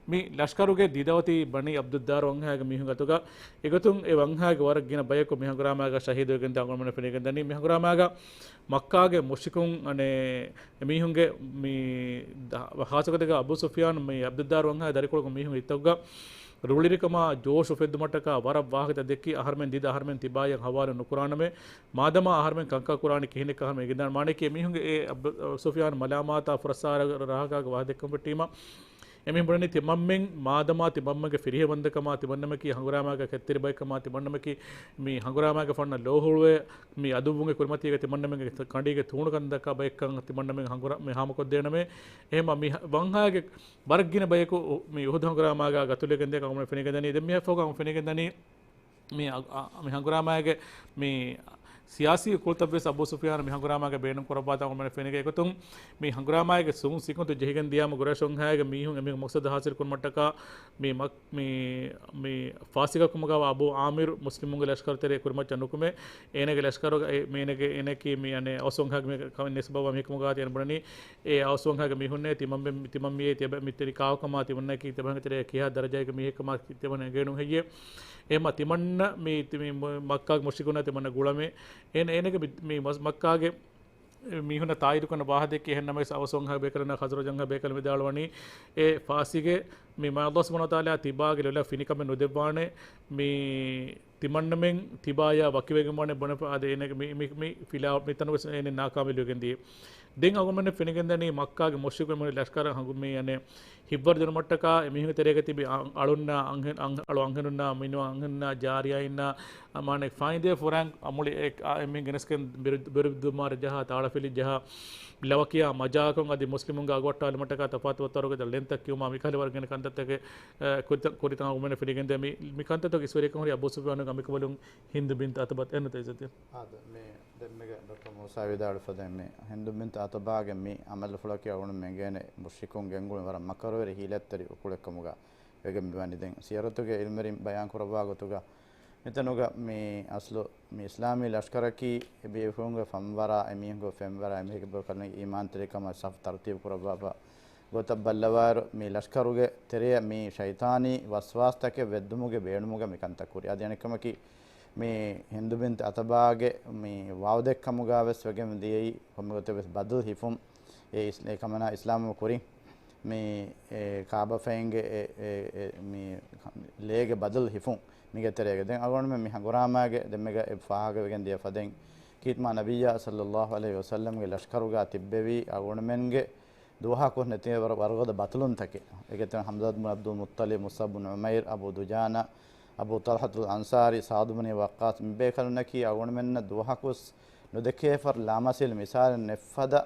މި ލަޝްކަރުގެ ދީދަވަތީ ބަނީ އަބްދުއްދާރު ވަންހާގެ މީހުން އަތުގަ އެގޮތުން އެ ވަންހާގެ ވަރަށް ގިނަ ބަޔަކު މި ހަނގުރާމާގަ ޝަހީދުވެގެންދާ އަޅުގަނޑުމެން ފެނިގެންދަނީ. މި ހަނގުރާމާގަ މައްކާގެ މުޝްރިކުން އަނެއް އެމީހުންގެ މި ދަ-، ޚާއްޞަގޮތެއްގަ އަބޫ ސުފްޔާން މި އަބްދުއްދާރު ވަންހާގެ ދަރިކޮޅުގެ މީހުން އިތައްގަ ރުޅިރިކަމާ ޖޯޝް އުފެއްދުމަށްޓަކާ ވަރަށް ވާހަކަތައް ދެއްކި، އަހަރުމެން ދީދަ އަހަރުމެން ތިބާޔަށް ހަވާލު ނުކުރާނަމޭ. މާދަމާ އަހަރުމެން ކަންކަން ކުރާނީ ކިހިނެއްކަ އަހަރުމެން އެނގިދާނެ. މާނައަކީ އެމީހުންގެ އެ އަބް-، ސުފްޔާން މަލާމާތާ ފުރައްސާރަ ރާހަކާގެ ވާހަކަ ދެއްކުން ފެއްޓީމަ، އެމީހުން ބުނަނީ ތިމަންމެން މާދަމާ ތިމަންމެންގެ ފިރިހެވަންދަކަމާ، ތިމަންނަމަކީ ހަނގުރާމާގެ ކެތްތެރި ބައެއްކަމާ، ތިމަންނަމަކީ މި ހަނގުރާމާގެ ފަންނަ ލޯހުޅުވެ މި އަދުއްވުންގެ ކުރިމަތީގަ ތިމަންނަމެންގެ ކަނޑީގެ ތޫނު ކަންދަކާ ބައެއްކަން ތިމަންނަމެން ހަނގުރާ-، މި ހާމަކޮށްދޭނަމޭ. އެހެން މި ހަ-، ވަންހާގެ ވަރަށް ގިނަ ބަޔަކު މި އުހުދު ހަނގުރާމާގަ ގަތުލެގެންދޭ ކަމަށް ފެނިގެންދަނީ. ދެން މި ހަފްފަގަ ފެނިގެންދަނީ މި އަ-، އަ-، މި ހަނގުރާމާގެ މި ސިޔާސީ ކުޅުތައްވެސް އަބޫ ސުފްޔާން މި ހަނގުރާމާގަ ބޭނުން ކުރައްވާތާ އަޅުގަނޑުމެން ފެނިގެން އެގޮތުން މި ހަނގުރާމާގެ ސުން ސިކުންތު ޖެހިގެން ދިޔާމަ ގުރޭޝް ވަންހާގެ މީހުން އެމީހުން މަޤްޞަދު ހާސިލް ކުރުމަށްޓަކާ މި މަ-، މި، މި ފާސިގަކުމުގަ އަބޫ އާމިރު މުސްލިމުންގެ ލަޝްކަރު ތެރޭ ކުރިމައްޗަށް ނުކުމެ، އޭނަގެ ލަޝްކަރުގަ އެ، މީނަގެ އޭނަކީ މި އަނެއް އައުސް ވަންހާގެ މި ކަމެއް ނިސްބަވާ މީހެއްކަމުގަ ތިޔަން ބުނަނީ، އެ އައުސް ވަންހާގެ މީހުންނޭ ތިމަންމެ-، ތިމަންމިއޭ ތިބެ-، މިތެރި ކާކުކަމާ ތިމަންނައަކީ ތިމަން ތެރޭ ކިހާ ދަރަޖައެއްގެ މީހެއްކަމާ ތިމަން އެނގޭނު ހެއްޔޭ؟ އެހެމަ ތިމަންނަ މި، ތި-، މި މު-، މައްކާގެ މުޝްރިކުންނާ ތިމަންނަ ގުޅަމޭ. އޭނަ-، އޭނަގެ މި، މި މަސް-، މައްކާގެ މީހުންނަށް ތާއީދުކުރަން ވާހަކަ ދެއްކި އެހެން ނަމަވެސް އައުސް ވަންހާ ބޭކަލުންނާ ޚަޒްރަޖް ވަންހާ ބޭކަލުން ވިދާޅުވަނީ އެ ފާސިގެ މި މާ ﷲ ސުބްޙާނަހޫ ވަތަޢާލާ ތިބާގެ ލޮލަށް ފިނިކަމެއް ނުދެއްވާނެ، މި ތިމަންނަމެން ތިބާޔާ ވަކިވެގެން ވާނެ ބުނެފަ އާދެ އޭނަގެ މި، މި، މި ފިލާ-، މިތަނުގަސް އޭނަ ނާކާމިލުވެގެން ދިޔަ. ދެން އަޅުގަނޑުމެންނަށް ފެނިގެންދަނީ މައްކާގެ މުޝްރިކުން އެމީހުން ލަޝްކަރަށް ހަނގު މި އަނެއް ހިއްވަރު ދިނުމަށްޓަކާ އެމީހުންގެ ތެރޭގަ ތިބި އަ-، އަޅުންނާ އަންހެން-، އަން-، އަޅު އަންހެނުންނާ މިނުވަ އަންހެނުންނާ ޖާރިޔާއިންނާ މާނަ ފައިންދޭ ފުރާން އަމުޅި އެ-، އާ އެމީހުން ގެނެސްގެން ބިރު-، ބިރުދުމާރަ ޖަހާ ތާޅަފިލި ޖަހާ ލަވަކިޔާ މަޖާކޮށް އަދި މުސްލިމުންގެ އަގުއައްޓާލުމަށްޓަކާ ތަފާތު ވައްތަރުގެ ލެންތައް ކިޔުމާ މިކަހަލަ ވަރަށް ގިނަ ކަންތައްތަކެއް، އަ، ކުރިތަ-، ކުރިތައް އަޅުގަނޑުމެންނަށް ފެނިގެންދޭ. މި، މި ކަންތައްތަކުގެ އިސްވެރިކަން ހުރި އަބޫ ސުފްޔާނުގެ އަނބިކަނބަލުން ހިންދު ބިންތު އަތުބާ އެންނަތަ އިއްޒަތް. އާދެ، މި ދެންމެގެ ޑޮކްޓަރ މޫސާ ވިދާޅުފަދައިން މި ހިންދު ބިންތު އަތުބާގެ މި އަމަލުފުޅަކީ އަޅުގަނޑުމެން އެނގޭނެ މުޝްރިކުން ގެންގުޅުން ވަރަށް މަކަރުވެރި ހީލަތްތެރި އުކުޅެއްކަމުގަ ވެގެން މިވަނީ. ދެން ސިޔަރަތުގެ އިލްމުވެރިން ބަޔާން ކުރައްވާ ގޮތުގަ މިތަނުގަ މި އަސްލު މި އިސްލާމީ ލަޝްކަރަކީ އެ ބޭފުޅުންގެ ފަންވަރާ، އެމީހުންގެ ފެންވަރާ، އެމީހެއްގެ ބަކަލުން އީމާންތެރިކަމަށް ސަފް ތަރުތީބު ކުރައްވާފަ ގޮތަށް ބައްލަވާއިރު، މި ލަޝްކަރުގެ ތެރެއަށް މި ޝައިޠާނީ ވަސްވާސްތަކެއް ވެއްދުމުގެ ބޭނުމުގަ މި ކަންތައް ކުރި. އަދި އަނެއްކަމަކީ، މި ހިންދު ބިންތު އަތުބާގެ މި ވާވުދެއްކަމުގަ ވެސް ވެގެން ދިޔައީ ކޮންމެގޮތެއް ވެސް ބަދަލު ހިފުން. އެ އިސް-، އެ ކަމަނާ އިސްލާމު ކުރިން މި އެ ކާބަފައިންގެ އެ، އެ، އެ މި ލޭގެ ބަދަލު ހިފުން މީގެ ތެރޭގަ. ދެން އަޅުގަނޑުމެން މި ހަނގުރާމާގެ ދެންމެގަ އެ ފާހަގަވެގެން ދިޔަ ފަދައިން ކީތްމާ ނަބިއްޔާ ޞައްލައްލާހު ޢަލައިހި ވަސައްލަމްގެ ލަޝްކަރުގަ ތިއްބެވި އަޅުގަނޑުމެންގެ ދުވަހަކު ނެތި ވަރު-، ވަރުގަދަ ބަތުލުންތަކެއް. އޭގެތެރެ ޙަމްޒާ ބުން ޢަބްދުލް މުއްޠަލިބް، މުޞްޢަބް ބުން ޢުމައިރް، އަބޫ ދުޖާނާ، އަބޫ ޠަލްޙަތުލް އަންޞާރީ، ސަޢުދު ބުން ވައްޤާޞް، މި ބޭކަލުންނަކީ އަޅުގަނޑުމެންނަށް ދުވަހަކުވެސް ނުދެކޭ ފަރު ލާމަސީލް މިސާލެއް ނެތްފަދަ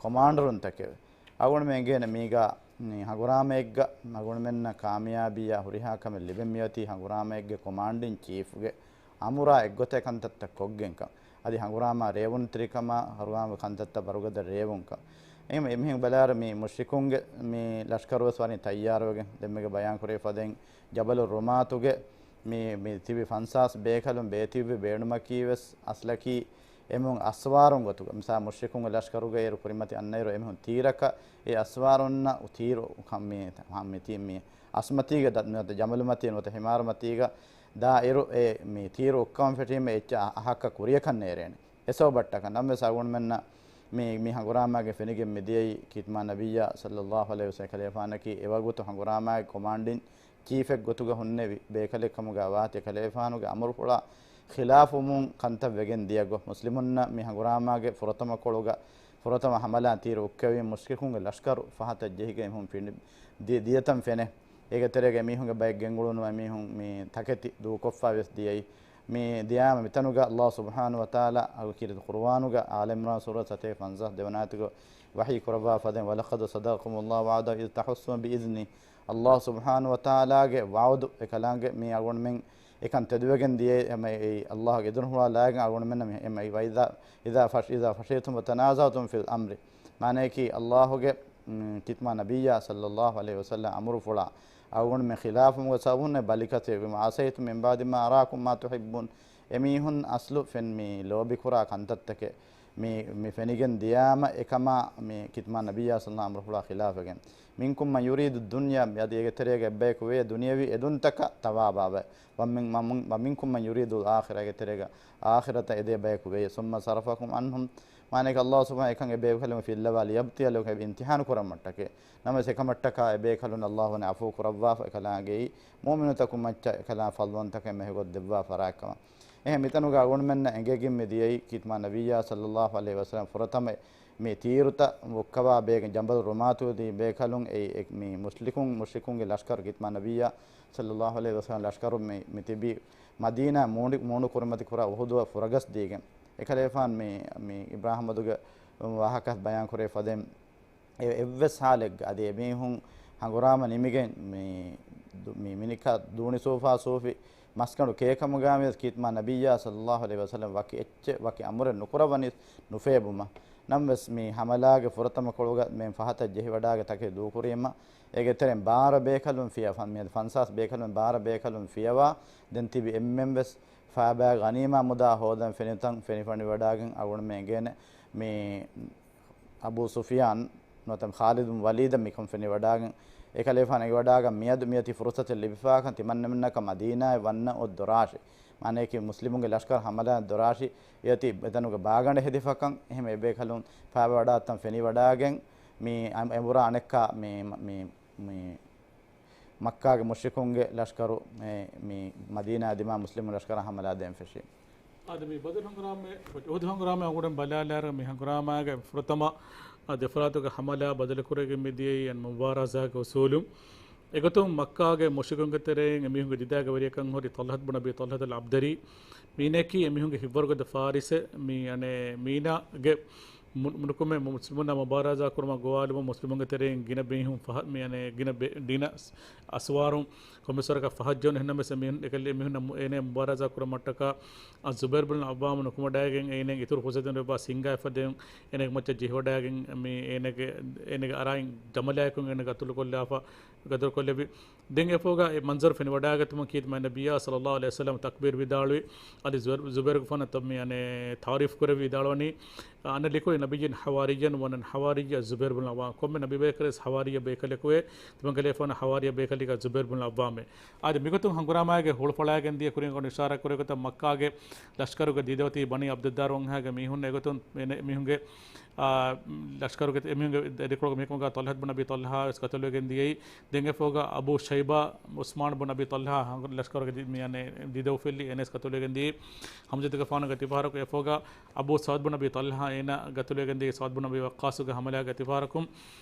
ކޮމާންޑަރުންތަކެވެ. އަޅުގަނޑުމެން އެނގޭނެ މީގަ މި ހަނގުރާމައެއްގަ އަޅުގަނޑުމެންނަށް ކާމިޔާބީއާ ހުރިހާ ކަމެއް ލިބެން މިއޮތީ ހަނގުރާމައެއްގެ ކޮމާންޑިން ޗީފްގެ އަމުރާ އެއްގޮތަށް ކަންތައްތައް ކޮށްގެންކަން. އަދި ހަނގުރާމާ ރޭވުންތެރިކަމާ، ހަނގުރާމާ ކަންތައްތައް ވަރުގަދަ ރޭވުންކަން. އެހެން އެމީހުން ބަލާއިރު މި މުޝްރިކުންގެ މި ލަޝްކަރުވެސް ވަނީ ތައްޔާރުވެގެން ދެންމެގެ ބަޔާން ކުރެވި ފަދައިން ޖަބަލު ރުމާތުގެ މި، މި ތިބި ފަންސާސް ބޭކަލުން ބޭތިއްބެވި ބޭނުމަކީ ވެސް އަސްލަކީ އެމީހުން އަސްވާރުން ގޮތުގަ، މިސާ މުޝްރިކުންގެ ލަޝްކަރުގަ އޭރު ކުރިމަތި އަންނައިރު އެމީހުން ތީރަކަށް އެ އަސްވާރުންނަށް ތީރު ކަން މި، މި ތީ، މި އަސްމަތީގަ ދަ-، ނުވަތަ ޖަމަލުމަތީ ނުވަތަ ހިމާރުމަތީގަ ދާއިރު އެ މި ތީރު އުއްކަވަން ފެށީމަ އެއްޗެއް އަ-، އަހައްކަ ކުރިޔަކަށް ނޭރޭނެ. އެ ސަބަބަށްޓަކަ ނަމަވެސް އަޅުގަނޑުމެންނަށް މި، މި ހަނގުރާމާގެ ފެނިގެން މިދިޔައީ ކީތްމާ ނަބިއްޔާ ޞައްލައްލާހު ޢަލައިހި ވަސައްލަމް ކަލޭފާނަކީ އެވަގުތު ހަނގުރާމާގެ ކޮމާންޑިން ޗީފެއް ގޮތުގަ ހުންނެވި ބޭކަލެއް ކަމުގަ ވާތީ ކަލޭފާނުގެ އަމުރުފުޅާ ޚިލާފުވުމުން ކަންތައް ވެގެން ދިޔަ ގޮތް މުސްލިމުންނަށް މި ހަނގުރާމާގެ ފުރަތަމަ ކޮޅުގަ ފުރަތަމަ ހަމަލާ ތީރު އުއްކެވީ މުޝްރިކުންގެ ލަޝްކަރު ފަހަތަށް ޖެހިގެން އެމީހުން ފިނި-، ދި-، ދިޔަތަން ފެނޭ. އޭގެ ތެރޭގަ އެމީހުންގެ ބައެއް ގެންގުޅުނު އެމީހުން މި ތަކެތި ދޫކޮށްފަ ވެސް ދިޔައީ. މި ދިޔާމަ މިތަނުގަ ﷲ ސުބްޙާނަހޫ ވަތަޢާލާ އަގު ކީރިތި ޤުރުއާނުގަ އާލު ޢިމްރާން ސޫރަ ސަތޭކަ ފަންސާސް ދެވަނަ އާޔަތުގަ ވަޙީ ކުރައްވާ ފަދައިން، وَلَقَدْ صَدَقَكُمُ اللَّهُ وَعْدَهُ إِذْ تَحُجُّونَ بِإِذْنِهِ. ﷲ ސުބްޙާނަހޫ ވަތަޢާލާގެ ވަޢުދު އެކަލާނގެ މި އަޅުގަނޑުމެން އެކަން ތެދުވެގެން ދިޔައީ އެމަ އެ ﷲގެ އިދުނުފުޅާ ލާގެން އަޅުގަނޑުމެންނަށް މި އެމަ އެ وَإِذَا، إِذَا فَ، إِذَا فَشِلْتُمْ وَتَنَازَعْتُمْ فِي الْأَمْرِ. މާނަޔަކީ ﷲގެ، މް، ކިތްމާ ނަބިއްޔާ ޞައްލައްލާހު ޢަލައިހި ވަސައްލަމް އަމުރުފުޅާ އަޅުގަނޑުމެން ޚިލާފުވުމުގެ ސަބަބުން ބަލިކަތެއް ވީމަ، عَسَيْتُمْ إِنْ بَعْدَ مَا أَرَاكُمْ مَا تُحِبُّونَ. އެމީހުން އަސްލު ފެން މި ލޯބިކުރާ ކަންތައްތަކެއް މި، މި ފެނިގެން ދިޔާމަ އެކަމާ މި ކިތްމާ ނަބިއްޔާ ޞައްލަﷲު ޢަލައިހި ވަސައްލަމަ އަމުރުފުޅާ ޚިލާފެގެން، މިންކުމް މަން ޔުރީދު ދުންޔާ، މި އަދި އޭގެ ތެރޭގަ އެއްބަޔަކު ވޭ ދުނިޔަވީ އެދުންތަކަށް ތަވާބާވައި. ވަމިން، މަ، މު، ވަމިންކުމް މަން ޔުރީދުލް އާޚިރަތަ، އޭގެ ތެރޭގަ އާޚިރަތަށް އެދޭ ބަޔަކު ވޭ. ސުއްމަ ޞަރަފަކުމް ޢަންހުމް، މާނައަކީ ﷲ ސުބްޙާނަހޫ އެކަން އެބޭކަލުން ފިއްލަވާ، ލިޔަބްތަލިޔަކުމް، އެބަ އިމްތިޙާނު ކުރަން މައްޓަކޭ. ނަމަވެސް އެކަމަށްޓަކާ އެބޭކަލުން ﷲ ވަނީ ޢަފޫ ކުރައްވާފަ، އެކަލާނގެއީ މުއުމިނުތަކުން މައްޗަށް އެކަލާނގެ ފަޟްލުވަންތަކަން މެހެގޮތް ދެއްވާ ފަރާތްކަމަށް. އެހެން މިތަނުގަ އަޅުގަނޑުމެންނަށް އެނގޭގެން މި ދިޔައީ ކީތްމާ ނަބިއްޔާ ޞައްލަﷲު ޢަލައިހި ވަސައްލަމަ ފުރަތަމަ މި ތީރުތައް ވުއްކަވާ ބޭގެ ޖަބަލު ރުމާތު ދީ ބޭކަލުން އެ، އެ، މި މުޝްރިކުން، މުޝްރިކުންގެ ލަޝްކަރު ކީތްމާ ނަބިއްޔާ ޞައްލަﷲު ޢަލައިހި ވަސައްލަމަ ލަޝްކަރު މި، މި ތިބީ މަދީނާ މޫނު، މޫނު ކުރިމަތި ކުރާ އުޙުދުއަށް ފުރަގަސް ދީގެން. އެކަލޭފާން މި، މި އިބްރާހިމް ވަދުގެ ވާހަކަ ބަޔާން ކުރެވި ފަދައިން އެ، އެއްވެސް ހާލެއްގަ އަދި އެމީހުން ހަނގުރާމަ ނިމިގެން މި، ދު، މި މިނިކާ ދޫނި ސޫފާ ސޫފި މަސްގަނޑު ކޭކަމުގައި ވިޔަސް ކީތްމާ ނަބިއްޔާ ޞައްލަﷲު ޢަލައިހި ވަސައްލަމަ ވަކި އެއްޗެއް ވަކި އަމުރެއް ނުކުރައްވަނީ ނުފޭބުމަށް. ނަމަވެސް މި ހަމަލާގެ ފުރަތަމަ ކޮޅުގަ މި ފަހަތަށް ޖެހިވަޑާގެ ތަކެއް ދޫކުރީމަ، އޭގެ ތެރެއިން ބާރަ ބޭކަލުން ފިޔަ، ފަ، މިއަދު ފަންސާސް ބޭކަލުން ބާރަ ބޭކަލުން ފިޔަވާ ދެން ތިބި އެންމެން ވެސް ފާބާ ޣަނީމާ މުދާ ހޯދަން ފެނިތަން ފެނިފަނިވަޑާގެން އަޅުގަނޑުމެން އެނގޭނެ މި އަބޫ ސުފިޔާން ނުވަތަ ޚާލިދު ވަލީދަށް މިކަން ފެނިވަޑާގެން، އެކަލޭފާނު އެނގިވަޑާގަން މިއަދު މިއޮތީ ފުރުޞަތެއް ލިބިފާކަން ތިމަންނަމެންނަކަށް މަދީނާއަށް ވަންނަ އޮތް ދޮރާށި. މާނައަކީ މުސްލިމުންގެ ލަޝްކަރު ހަމަލާ ދޮރާށި އެއޮތީ އެތަނުގެ ބާގަނޑަށް ހެދިފަކަން. އެހެން އެބޭކަލުން ފާބަވަޑާތަން ފެނިވަޑާގެން މި އަ، އެނބުރާ އަނެއްކާ މި، މި، މި މައްކާގެ މުޝްރިކުންގެ ލަޝްކަރު މި، މި މަދީނާ ދިމާ މުސްލިމު ލަޝްކަރަށް ހަމަލާ ދޭން ފެށީ. އާދެ، މި ބަދަރު ހަނގުރާމަ، އުޙުދު ހަނގުރާމަ އަޅުގަނޑު ބަލާލާއިރު، މި ހަނގުރާމާގެ ފުރަތަމަ އާ ދެފަރާތުގެ ހަމަލާ ބަދަލުކުރެވިގެން މިދިޔައީ އަން މުބާރާޒާގެ އުސޫލުން. އެގޮތުން މައްކާގެ މުޝްރިކުންގެ ތެރެއިން އެމީހުންގެ ދިދާގެ ވެރިޔަކަށް ހުރި ޠަލްޙަތު ބުން އަބީ ޠަލްޙަތުލް ޢަބްދަރީ، މީނައަކީ އެމީހުންގެ ހިތްވަރުގަދަ ފާރިސެއް، މި އަނެއް މީނާގެ މު، މުނުކުމެ މު، މުސްލިމުންނާ މުބާރާޒާ ކުރުމަށް ގޮވާލުމުން މުސްލިމުންގެ ތެރެއިން ގިނަ މީހުން ފަހަ، މި އަނެއް ގިނަ ބެ، ގިނަ އަސް، އަސްވާރުން ކޮންމެސް ވަރަކަށް ފަހަށްޖެހުނު. އެހެންނަމަވެސް އެމީހުން، އެކަލޭ އެމީހުންނަށް އޭނަ މުބާރާޒާ ކުރަން މައްޓަކާ އައްޒުބައިރު ބުން އައްވާމު ނުކުމެވަޑައިގެން އޭނައަށް އިތުރު ފުރުސަތެއް ނުލިބިފަ ސިންގާ އެފަދައިން އޭނަގެ މައްޗަށް ޖެހިވަޑައިގެން މި އޭނަގެ، އޭނަގެ އަރާއިން ޖަމަލާއަކުން އޭނަ ގަތުލުކޮށްލާފަ، ގަތުލުކޮށްލެއްވި. ދެން އެފޯގަ އެ މަންޒަރު ފެނިވަޑާގަތުމުން ކީރިތި މާތް ނަބިއްޔާ ޞައްލަﷲު ޢަލައިހި ވަސައްލަމަ ތަކްބީރު ވިދާޅުވި. އަދި ޒުބައިރު، ޒުބައިރުގެފާނަށް މި އަނެއް ތަޢުރީފު ކުރެއްވި ވިދާޅުވަނީ، އަނަ ލިކުލި ނަބިއްޔިން ޙަވާރިއްޔަން ވަނަން ޙަވާރިއްޔަ ޒުބައިރު ބުން ޢައްވާމް. ކޮންމެ ނަބިއްޔަކަށްވެސް ޙަވާރިއްޔަ ބޭކަލެކުވޭ. ތިމަން ކަލޭފާނު ޙަވާރިއްޔަ ބޭކަލެއްގަ ޒުބައިރު ބުން ޢައްވާމޭ. އާދެ، މިގޮތުން ހަނގުރާމާގެ ހުޅުފަޅާގެން ދިޔަ ކުރިން އަޅުގަނޑު އިޝާރާތް ކުރެއްވި ގޮތަށް މައްކާގެ ލަޝްކަރުގެ ދީދަ އޮތީ ބަނީ ޢަބްދުއްދާރު ވަންހާގެ މީހުން. އެގޮތުން އެ، އެމީހުންގެ އާ، ލަޝްކަރުގެ އެމީހުންގެ ދެކޮޅުގެ މީހަކު ކަމުގަ ޠަލްޙަތު ބުން އަބީ ޠަލްޙާ ވެސް ގަތުލުވެގެން ދިޔައީ. ދެން އެފޯގަ އަބޫ ޝައިބާ ޢުސްމާން ބުން އަބީ ޠަލްޙާ ހަނގު، ލަޝްކަރުގެ ދި، މި އަނެއް ދީދަ އުފެއްލި އޭނަ ވެސް ގަތުލުވެގެން ދިޔައީ. ޙަމްޒަތުގެފާނުގެ ތިފާރަކު އެފޯގަ އަބޫ ސަޢުދު ބުން އަބީ ޠަލްޙާ އޭނަ ގަތުލުވެގެން ދިޔައީ ސަޢުދު ބުން އަބީ ވައްޤާޞުގެ ހަމަލާގެ ތިފާރަކުން.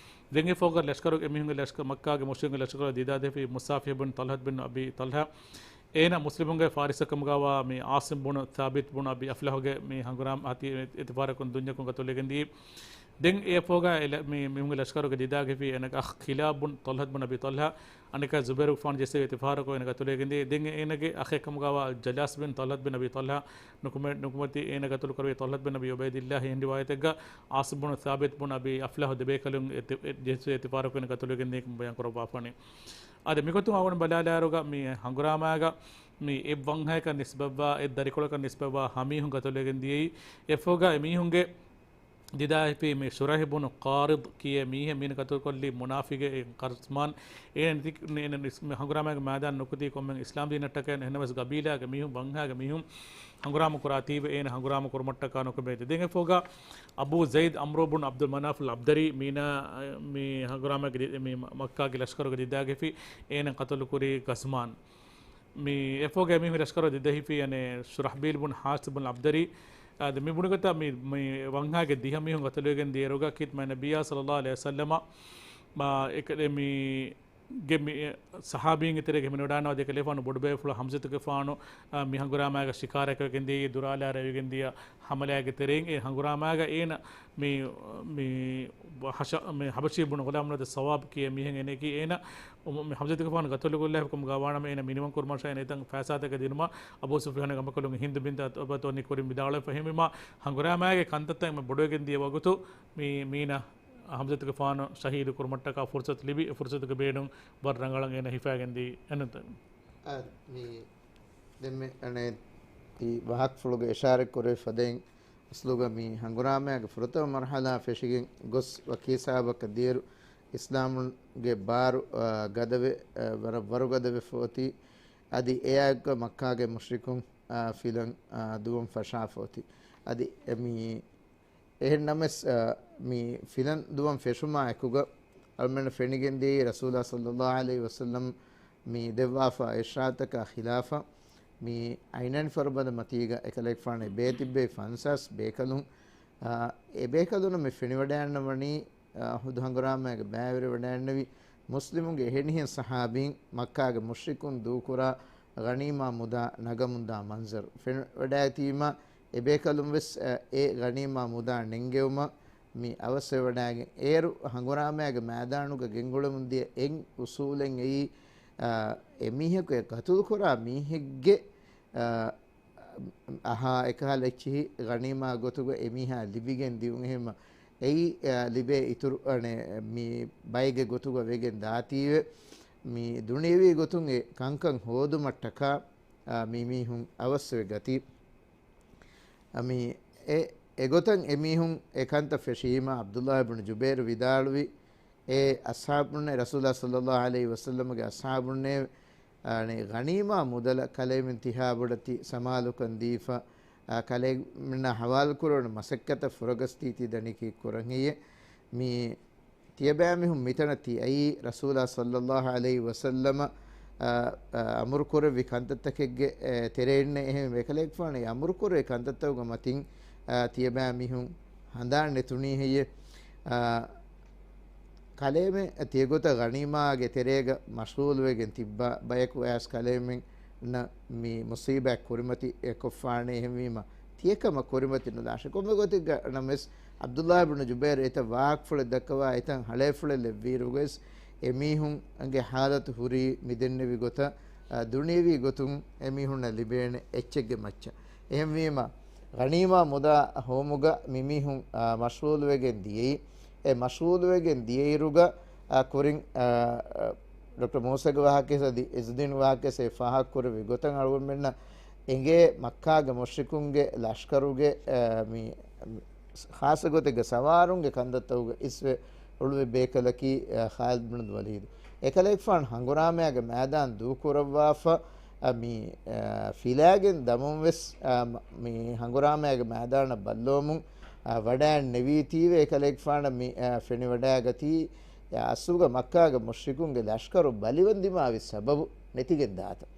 ދެން އެފޯގަ ލަޝްކަރު އެމީހުންގެ ލަޝްކަ، މައްކާގެ މުޝްރިކުންގެ ލަޝްކަރު ދީދާ ދެފި މުސާފިހު ބުން ޠަލްޙަތު ބިން އަބީ ޠަލްޙާ އޭނަ މުސްލިމުންގެ ފާރިސަކަމުގަވާ މި ޢާޞިމް ބުނު ޘާބިތް ބުނު އަބީ އަފްލަޙުގެ މި ހަނގުރާމަ އަތި އެތިފާރަކުން ދުންޏަކުން ގަތުލުވެގެންދިޔައީ. ދެން އެ ފޯގަ އެ މި، މީހުންގެ ލަޝްކަރުގެ ދީދާގެފި އޭނަގެ އަޚް ކިލާބު ބުން ޠަލްޙަތު ބުން އަބީ ޠަލްޙާ އަނެއްކާ ޒުބައިރުގެފާނު ޖެއްސެވި އެތިފާރަކު އޭނަ ގަތުލުވެގެންދިޔައީ. ދެން އޭނަގެ އަޚެއް ކަމުގަވާ ޖަލާސް ބިން ޠަލްޙަތު ބިން އަބީ ޠަލްޙާ ނުކުމެ، ނުކުމެތި އޭނަ ގަތުލު ކުރެއްވި ޠަލްޙަތު ބިން އަބީ ޢުބައިދިއްލާހި އެހެން ރިވާޔަތެއްގަ ޢާޞިމް ބުނު ޘާބިތް ބުނު އަބީ އަފްލަޙު ދެބޭކަލުން އެ، އެ، ޖެއްސެވި އެތިފާރަކު އޭނަ ގަތުލުވެގެންދިޔަކަން ބަޔާން ކުރައްވާފާނެ. އާދެ، މިގޮތުން އަޅުގަނޑު ބަލާލާއިރުގަ މި ހަނގުރާމާގަ މި އެއް ވަންހަޔަކަށް ނިސްބަތްވާ، އެއް ދަރިކޮޅަކަށް ނިސްބަތްވާ ހަ މީހުން ގަތުލުވެގެން ދިޔައީ. އެފޯގަ އެމީހުންގެ ދިދާ ހިފީ މި ޝުރައިޙް ބުނު ޤާރިޟް ކިޔޭ މީހެއް މީނަ ގަތުލުކޮށްލީ މުނާފިޤެއް ޣަޒްވާން. އޭނަ ނިތި، އޭނަ ނިސް، މި ހަނގުރާމާގެ މައިދާނަށް ނުކުތީ ކޮންމެ އިސްލާމް ދީނަށްޓަކައި ނެ، އެހެންނަމަވެސް ގަބީލާގެ މީހުން، ވަންހާގެ މީހުން ހަނގުރާމަ ކުރާތީވެ އޭނަ ހަނގުރާމަ ކުރުމަށްޓަކާ ނުކުމެވޭތީ. ދެން އެފޯގަ އަބޫ ޒައިދް ޢަމްރު ބުން ޢަބްދުލް މަނާފުލް ޢަބްދަރީ މީނާ، މި ހަނގުރާމާގެ ދި، މި މައްކާގެ ލަޝްކަރުގެ ދިދާގެފި އޭނަ ޤަތުލުކުރީ ޣަޒްވާން. މި އެފޯގަ އެމީހުން ލަޝްކަރު ދިދަހިފި އަނެއް ޝުރަޙްބީލް ބުން ޙާސިބް ބުން ޢަބްދަރީ. އާދެ، މި ބުނިގޮތަށް މި، މި ވަންހާގެ ދިހަ މީހުން ޤަތުލުވެގެން ދިޔައިރުގަ ކީރިތި މާތް ނަބިއްޔާ ޞައްލަﷲު ޢަލައިހި ވަސައްލަމަ، މާ، އެކަލޭ މި ގެ މި ޞަޙާބީންގެ ތެރޭގަ ހިމެނިވަޑާނަވާ ދެކަލޭފާނު ބޮޑުބޭފުޅު ޙަމްޒަތުގެފާނު، އާ، މި ހަނގުރާމާގަ ޝިކާރަތަކަށް ގެންދިޔައީ ދުރާލާ ރޭވިގެން ދިޔަ ހަމަލާގެ ތެރެއިން. އެ ހަނގުރާމާގަ އޭނަ މި، މި ހަޝަ، މި ޙަބަޝީ ބުނު ޣުލާމް ނުވަތަ ސައްވާބް ކިޔޭ މީހެއް އޭނައަކީ އޭނަ މި ޙަމްޒަތުގެފާނު ގަތުލުކޮށްލާފަ ކަމުގަ ވާނަމަ އޭނަ މިނިވަން ކުރުމަށާ އޭނަ އެތަން ފައިސާތަކެއް ދިނުމަށް އަބޫ ސުފްޔާންގެ އަނބަކޮޅުން ހިންދު ބިންތު ޢުތުބަތު ވަނީ ކުރިން ވިދާޅުވެފަ. އެހެންވީމާ ހަނގުރާމާގެ ކަންތައްތައް އެންމެ ބޮޑުވެގެން ދިޔަ ވަގުތު މި މީނަ ޙަމްޒަތުގެފާނު ޝަހީދު ކުރުމަށްޓަކާ ފުރުޞަތު ލިބި، އެ ފުރުޞަތުގެ ބޭނުން ވަރަށް ރަނގަޅަށް އޭނަ ހިފައިގެން ދިޔަ އެންނަތަ. އާ، މި ދެންމެ އަނެއް އީ ވާހަކަފުޅުގެ އިޝާރަތް ކުރެވި ފަދައިން އަސްލުގަ މި ހަނގުރާމައިގެ ފުރަތަމަ މަރުހަލާ ފެށިގެން ގޮސް ވަކި ހިސާބަކަށް ދިޔައިރު އިސްލާމުންގެ ބާރު، އާ، ގަދަވެ، އާ، ވަރަށް ވަރުގަދަވެފަ އޮތީ. އަދި އެއާއެކުގަ މައްކާގެ މުޝްރިކުން، އާ، ފިލަން، އާ، ދުވަން ފަށާފަ އޮތީ. އަދި އެ މި އެހެން ނަމަވެސް، އާ، މި ފިލަން ދުވަން ފެށުމާ އެކުގަ އަޅުމެންނަށް ފެނިގެންދިޔައީ ރަސޫލާ ޞައްލައްލާހު ޢަލައިހި ވަސައްލަމް މި ދެއްވާފާ އިރްޝާދަކާ ޚިލާފަށް މި އައިނަނި ފަރުބަދަ މަތީގަ އެކަލޭގެފާނު ބޭތިއްބެވި ފަންސާސް ބޭކަލުން، އާ، އެ ބޭކަލުންނަށް މި ފެނިވަޑައިގަންނަވަނީ، އާ، އުޙުދު ހަނގުރާމައިގަ ބައިވެރިވަޑައިގަންނެވި މުސްލިމުންގެ އެހެނިހެން ޞަޙާބީން މައްކާގެ މުޝްރިކުން ދޫކުރާ ޣަނީމާ މުދާ ނަގަމުންދާ މަންޒަރު ފެނިވަޑައިގަތީމާ، އެ ބޭކަލުން ވެސް، އަ، އެ ޣަނީމާ މުދާ ނެންގެވުމަށް މި އަވަސްވެވަޑައިގެން އޭރު ހަނގުރާމައިގެ މައިދާނުގަ ގެންގުޅެމުންދިޔަ އެއް އުސޫލެއް އެއީ، އަ، އެ މީހަކު އެ ޤަތުލުކުރާ މީހެއްގެ، އަ، އަހާ އެކަހަލަ އެއްޗިހި ޣަނީމާ ގޮތުގަ އެ މީހާ ލިބިގެން ދިއުން. އެހެންމަ އެއީ، އަ، ލިބޭ އިތުރު، އަނެއް، މި ބައެއްގެ ގޮތުގަ ވެގެން ދާތީވެ. މި ދުނިޔެވީ ގޮތުން އެ ކަންކަން ހޯދުމަށްޓަކާ، އަ، މި މީހުން އަވަސްވެ ގަތީ. އަ، މި އެ، އެގޮތަށް އެމީހުން އެ ކަންތައް ފެށީމަ، ޢަބްދުﷲ ބުނު ޖުބައިރު ވިދާޅުވި، އެ އަޞްޙާބުންނޭ، ރަސޫލާ ޞައްލައްލާހު ޢަލައިހި ވަސައްލަމްގެ އަޞްޙާބުންނޭ، އަނެއް، ޣަނީމާ މުދަލަށް ކަލޭމެން ތިހާ ބޮޑަތި ސަމާލުކަން ދީފަ، އަ، ކަލޭމެންނާ ޙަވާލުކުރެވުނު މަސައްކަތަށް ފުރަގަސްދީތީ ދަނިކީ ކުރަން ހެއްޔޭ؟ މި ތިޔަބައިމީހުން މިތަނަށް ތި އައީ، ރަސޫލާ ޞައްލައްލާހު ޢަލައިހި ވަސައްލަމަ، އަ، އަ، އަމުރުކުރެއްވި ކަންތައްތަކެއްގެ، އެ، ތެރެއިންނޭ. އެހެން އެކަލޭގެފާނު އެ އަމުރުކުރެއްވި ކަންތައްތަކުގެ މަތިން، އަ، ތިޔަބައިމީހުން ހަނދާން ނެތުނީ ހެއްޔޭ؟ އަ، ކަލޭމެން ތިޔަގޮތަށް ޣަނީމާގެ ތެރޭގަ މަޝްޣޫލުވެގެން ތިއްބާ ބަޔަކު އައިސް ކަލޭމެންނަށް މި މުޞީބާތް ކުރިމަތި އެ ކޮށްފާނޭ. އެހެންވީމަ، ތިޔަކަމަށް ކުރިމަތި ނުލާށޭ. ކޮންމެ ގޮތެއްގަ ނަމަވެސް، ޢަބްދުﷲ ބުނު ޖުބައިރު އެތައް ވާހަކަފުޅެއް ދައްކަވާ، އެތައް ހަޅޭފުޅެއް ލެއްވިއިރުގަވެސް، އެމީހުންގެ ޙާލަތު ހުރީ މި ދެންނެވި ގޮތަށް، އަ، ދުނިޔެވީ ގޮތުން އެމީހުންނަށް ލިބޭނެ އެއްޗެއްގެ މައްޗަށް. އެހެންވީމަ، ޣަނީމާ މުދާ ހޮވުމުގަ މިމީހުން، އާ، މަޝްޣޫލުވެގެން ދިޔައީ. އެ މަޝްޣޫލުވެގެން ދިޔައިރުގަ، އާ، ކުރިން، އާ، ޑޮކްޓަރ މޫސާގެ ވާހަކައެސް އަދި އިޒުދީން ވާހަކައެސް އެ ފާހަގަކުރެއްވި ގޮތަށް އަޅުގަނޑުމެންނަށް އެނގޭ މައްކާގެ މުޝްރިކުންގެ ލަޝްކަރުގެ، އާ، މި، މި، ޚާއްޞަ ގޮތެއްގެ ސަވާރުންގެ ކަންތައްތަކުގަ އިސްވެ އުޅުއްވި ބޭކަލަކީ، އާ، ޚާލިދު ބުނު ވަލީދު. އެކަލޭގެފާނު ހަނގުރާމައިގެ މައިދާން ދޫކުރައްވާފަ، އަ، މި، އަ، ފިލާގެން ދަމުން ވެސް، އަ، މަ-، މި ހަނގުރާމައިގެ މައިދާނަށް ބައްލަވަމުން، އަ، ވަޑައިން ނެވީތީވެ އެކަލޭގެފާނަށް މި، އަ، ފެނިވަޑައިގަތީ، އަ، އަސްލުގަ މައްކާގެ މުޝްރިކުންގެ ލަޝްކަރު ބަލިވަން ދިމާވި ސަބަބު ނެތިގެން ދާތަން.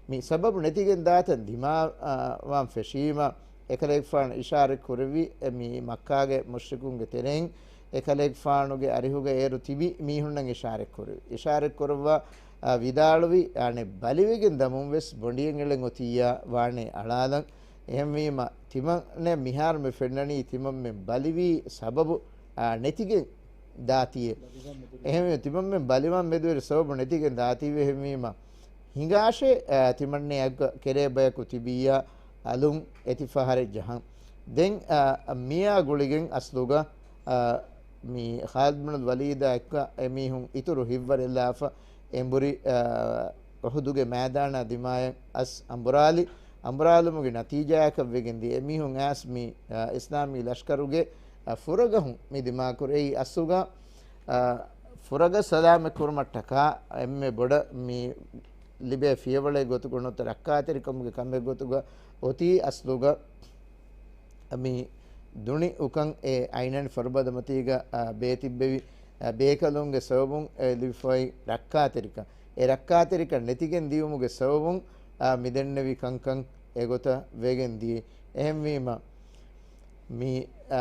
މި ސަބަބު ނެތިގެން ދާތަން ދިމާ، އަ، ވާން ފެށީމަ، އެކަލޭގެފާނު އިޝާރަތް ކުރެއްވި، އެ، މި މައްކާގެ މުޝްރިކުންގެ ތެރެއިން އެކަލޭގެފާނުގެ އަރިހުގަ އޭރު ތިބި މީހުންނަށް އިޝާރަތް ކުރެވި. އިޝާރަތް ކުރައްވާ، އާ، ވިދާޅުވި، އަނެއް ބަލިވެގެން ދަމުން ވެސް ބޮނޑިއެއް އެޅެން އޮތިއްޔާ ވާނެ އަޅާލަން. އެހެންވީމަ، ތިމަންނެ މިހާރު މި ފެންނަނީ ތިމަންމެން ބަލިވީ ސަބަބު، އާ، ނެތިގެން ދާތީއޭ. އެހެންވީމަ، ތިމަންމެން ބަލިވާން މެދުވެރި ސަބަބު ނެތިގެން ދާތީވެ. އެހެންވީމަ، ހިނގާށޭ، އާ، ތިމަންނެ އަގަ ކެރޭ ބަޔަކު ތިބިއްޔާ އަލުން އެތި ފަހަރެއް ޖަހަން. ދެން، އާ، މިއާ ގުޅިގެން އަސްލުގަ، އާ، މި ޚާލިދު ބުނު ވަލީދާ އެއްކަ އެމީހުން އިތުރު ހިތްވަރެއްލާފަ އެނބުރި، އާ، އުޙުދުގެ މައިދާނާ ދިމާޔަށް އަސް އަނބުރާލި. އަނބުރާލުމުގެ ނަތީޖާއަކަށް ވެގެން ދިޔަ އެމީހުން އައިސް މި، އާ، އިސްލާމީ ލަޝްކަރުގެ، އާ، ފުރަގަހުން މި ދިމާކުރެއްވި އަސްލުގަ، އާ، ފުރަގަސް ސަލާމަތް ކުރުމަށްޓަކާ އެންމެ ބޮޑަށް މި ލިބޭ ފިޔަވަޅެއް ގޮތުގަ ނުވަތަ ރައްކާތެރިކަމުގެ ކަމެއް ގޮތުގަ އޮތީ އަސްލުގަ މި ދުނި އުކަން އެ އައިނަނި ފަރުބަދަމަތީގަ، އާ، ބޭތިއްބެވި، އާ، ބޭކަލުންގެ ސަބަބުން އެ ލިބިފައި ރައްކާތެރިކަން. އެ ރައްކާތެރިކަން ނެތިގެން ދިޔުމުގެ ސަބަބުން، އާ، މި ދެންނެވި ކަންކަން އެގޮތަށް ވެގެން ދިޔަ. އެހެންވީމަ، މި، އާ،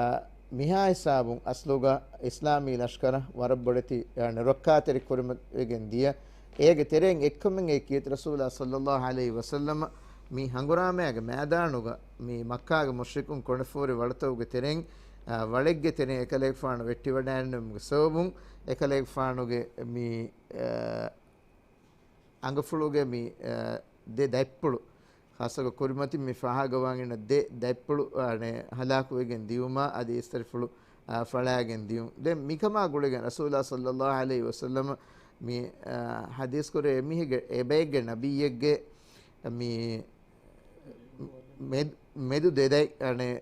މިހާ ހިސާބުން އަސްލުގަ އިސްލާމީ ލަޝްކަރަށް ވަރަށް ބޮޑެތި، އާ، ރައްކާތެރި ކުރިމަތިވެގެން ދިޔަ. އޭގެ ތެރެއިން އެއްކަމެއް އެ ކީރިތި ރަސޫލާ ޞައްލައްލާހު ޢަލައިހި ވަސައްލަމަ މި ހަނގުރާމައިގެ މައިދާނުގަ މި މައްކާގެ މުޝްރިކުން ކޮނެފޯރި ވަޅުތަކުގެ ތެރެއިން، އާ، ވަޅެއްގެ ތެރެއިން އެކަލޭގެފާނު ވެއްޓިވަޑައިގެންނެވުމުގެ ސަބަބުން އެކަލޭގެފާނުގެ މި، އާ، އަނގަފުޅުގެ މި، އާ، ދެ ދަތްޕުޅު، ޚާއްޞަކޮށް ކުރިމަތިން މި ފާހަގަވާން އިންނަ ދެ ދަތްޕުޅު، އާ، އަނެއް ހަލާކުވެގެން ދިޔުމާ އަދި އިސްތަށިފުޅު، އާ، ފަޅާގެން ދިޔުން. ދެން މިކަމާ ގުޅިގެން ރަސޫލާ ޞައްލައްލާހު ޢަލައިހި ވަސައްލަމަ މި، އާ، ޙަދީޘް ކުރޭ އެމީހެއްގެ، އެބައެއްގެ ނަބިއްޔެއްގެ މި މެދު، މެދު ދެ ދަތް، އަނެއް،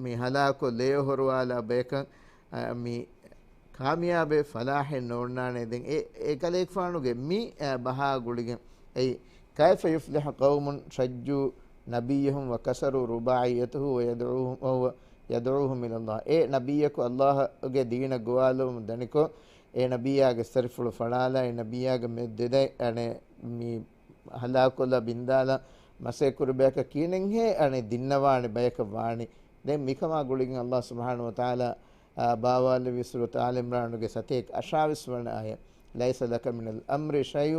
މި ހަލާކު ލޭ އޮހޮރުވާލާ ބަޔަކަށް، އަ، މި ކާމިޔާބެއް ފަލާހެއް ނޯންނާނެ. ދެން އެ، އެކަލޭގެފާނުގެ މި، އަ، ބަހާ ގުޅިގެން އެއީ، كيف يفلح قوم شجوا نبيهم وكسروا رباعيته ويدعوهم، وهو يدعوهم إلى الله. އެ ނަބިއްޔަކު ﷲ ގެ ދީނަށް ގޮވާލުމުން ދަނިކޮށް، އެ ނަބިއްޔާގެ ސަރިފުޅު ފަޅާލާ، އެ ނަބިއްޔާގެ މެދު ދެދައި، އަނެ، މި ހަލާކުލާ ބިންދާލާ މަސައްކަތް ކުރި ބަޔަކަށް ކިހިނެއްހޭ އަނެ ދިންނަވާނެ ބަޔަކަށް ވާނީ. ދެން މިކަމާ ގުޅިގެން ﷲ ސުބްޙާނަހޫ ވަތަޢާލާ، އާ، ބާވާލެއްވި ސޫރަތު އާލި ޢިމްރާނުގެ ސަތޭކަ އަށާވީސް ވަނަ އާޔަތް، ليس لك من الأمر شيء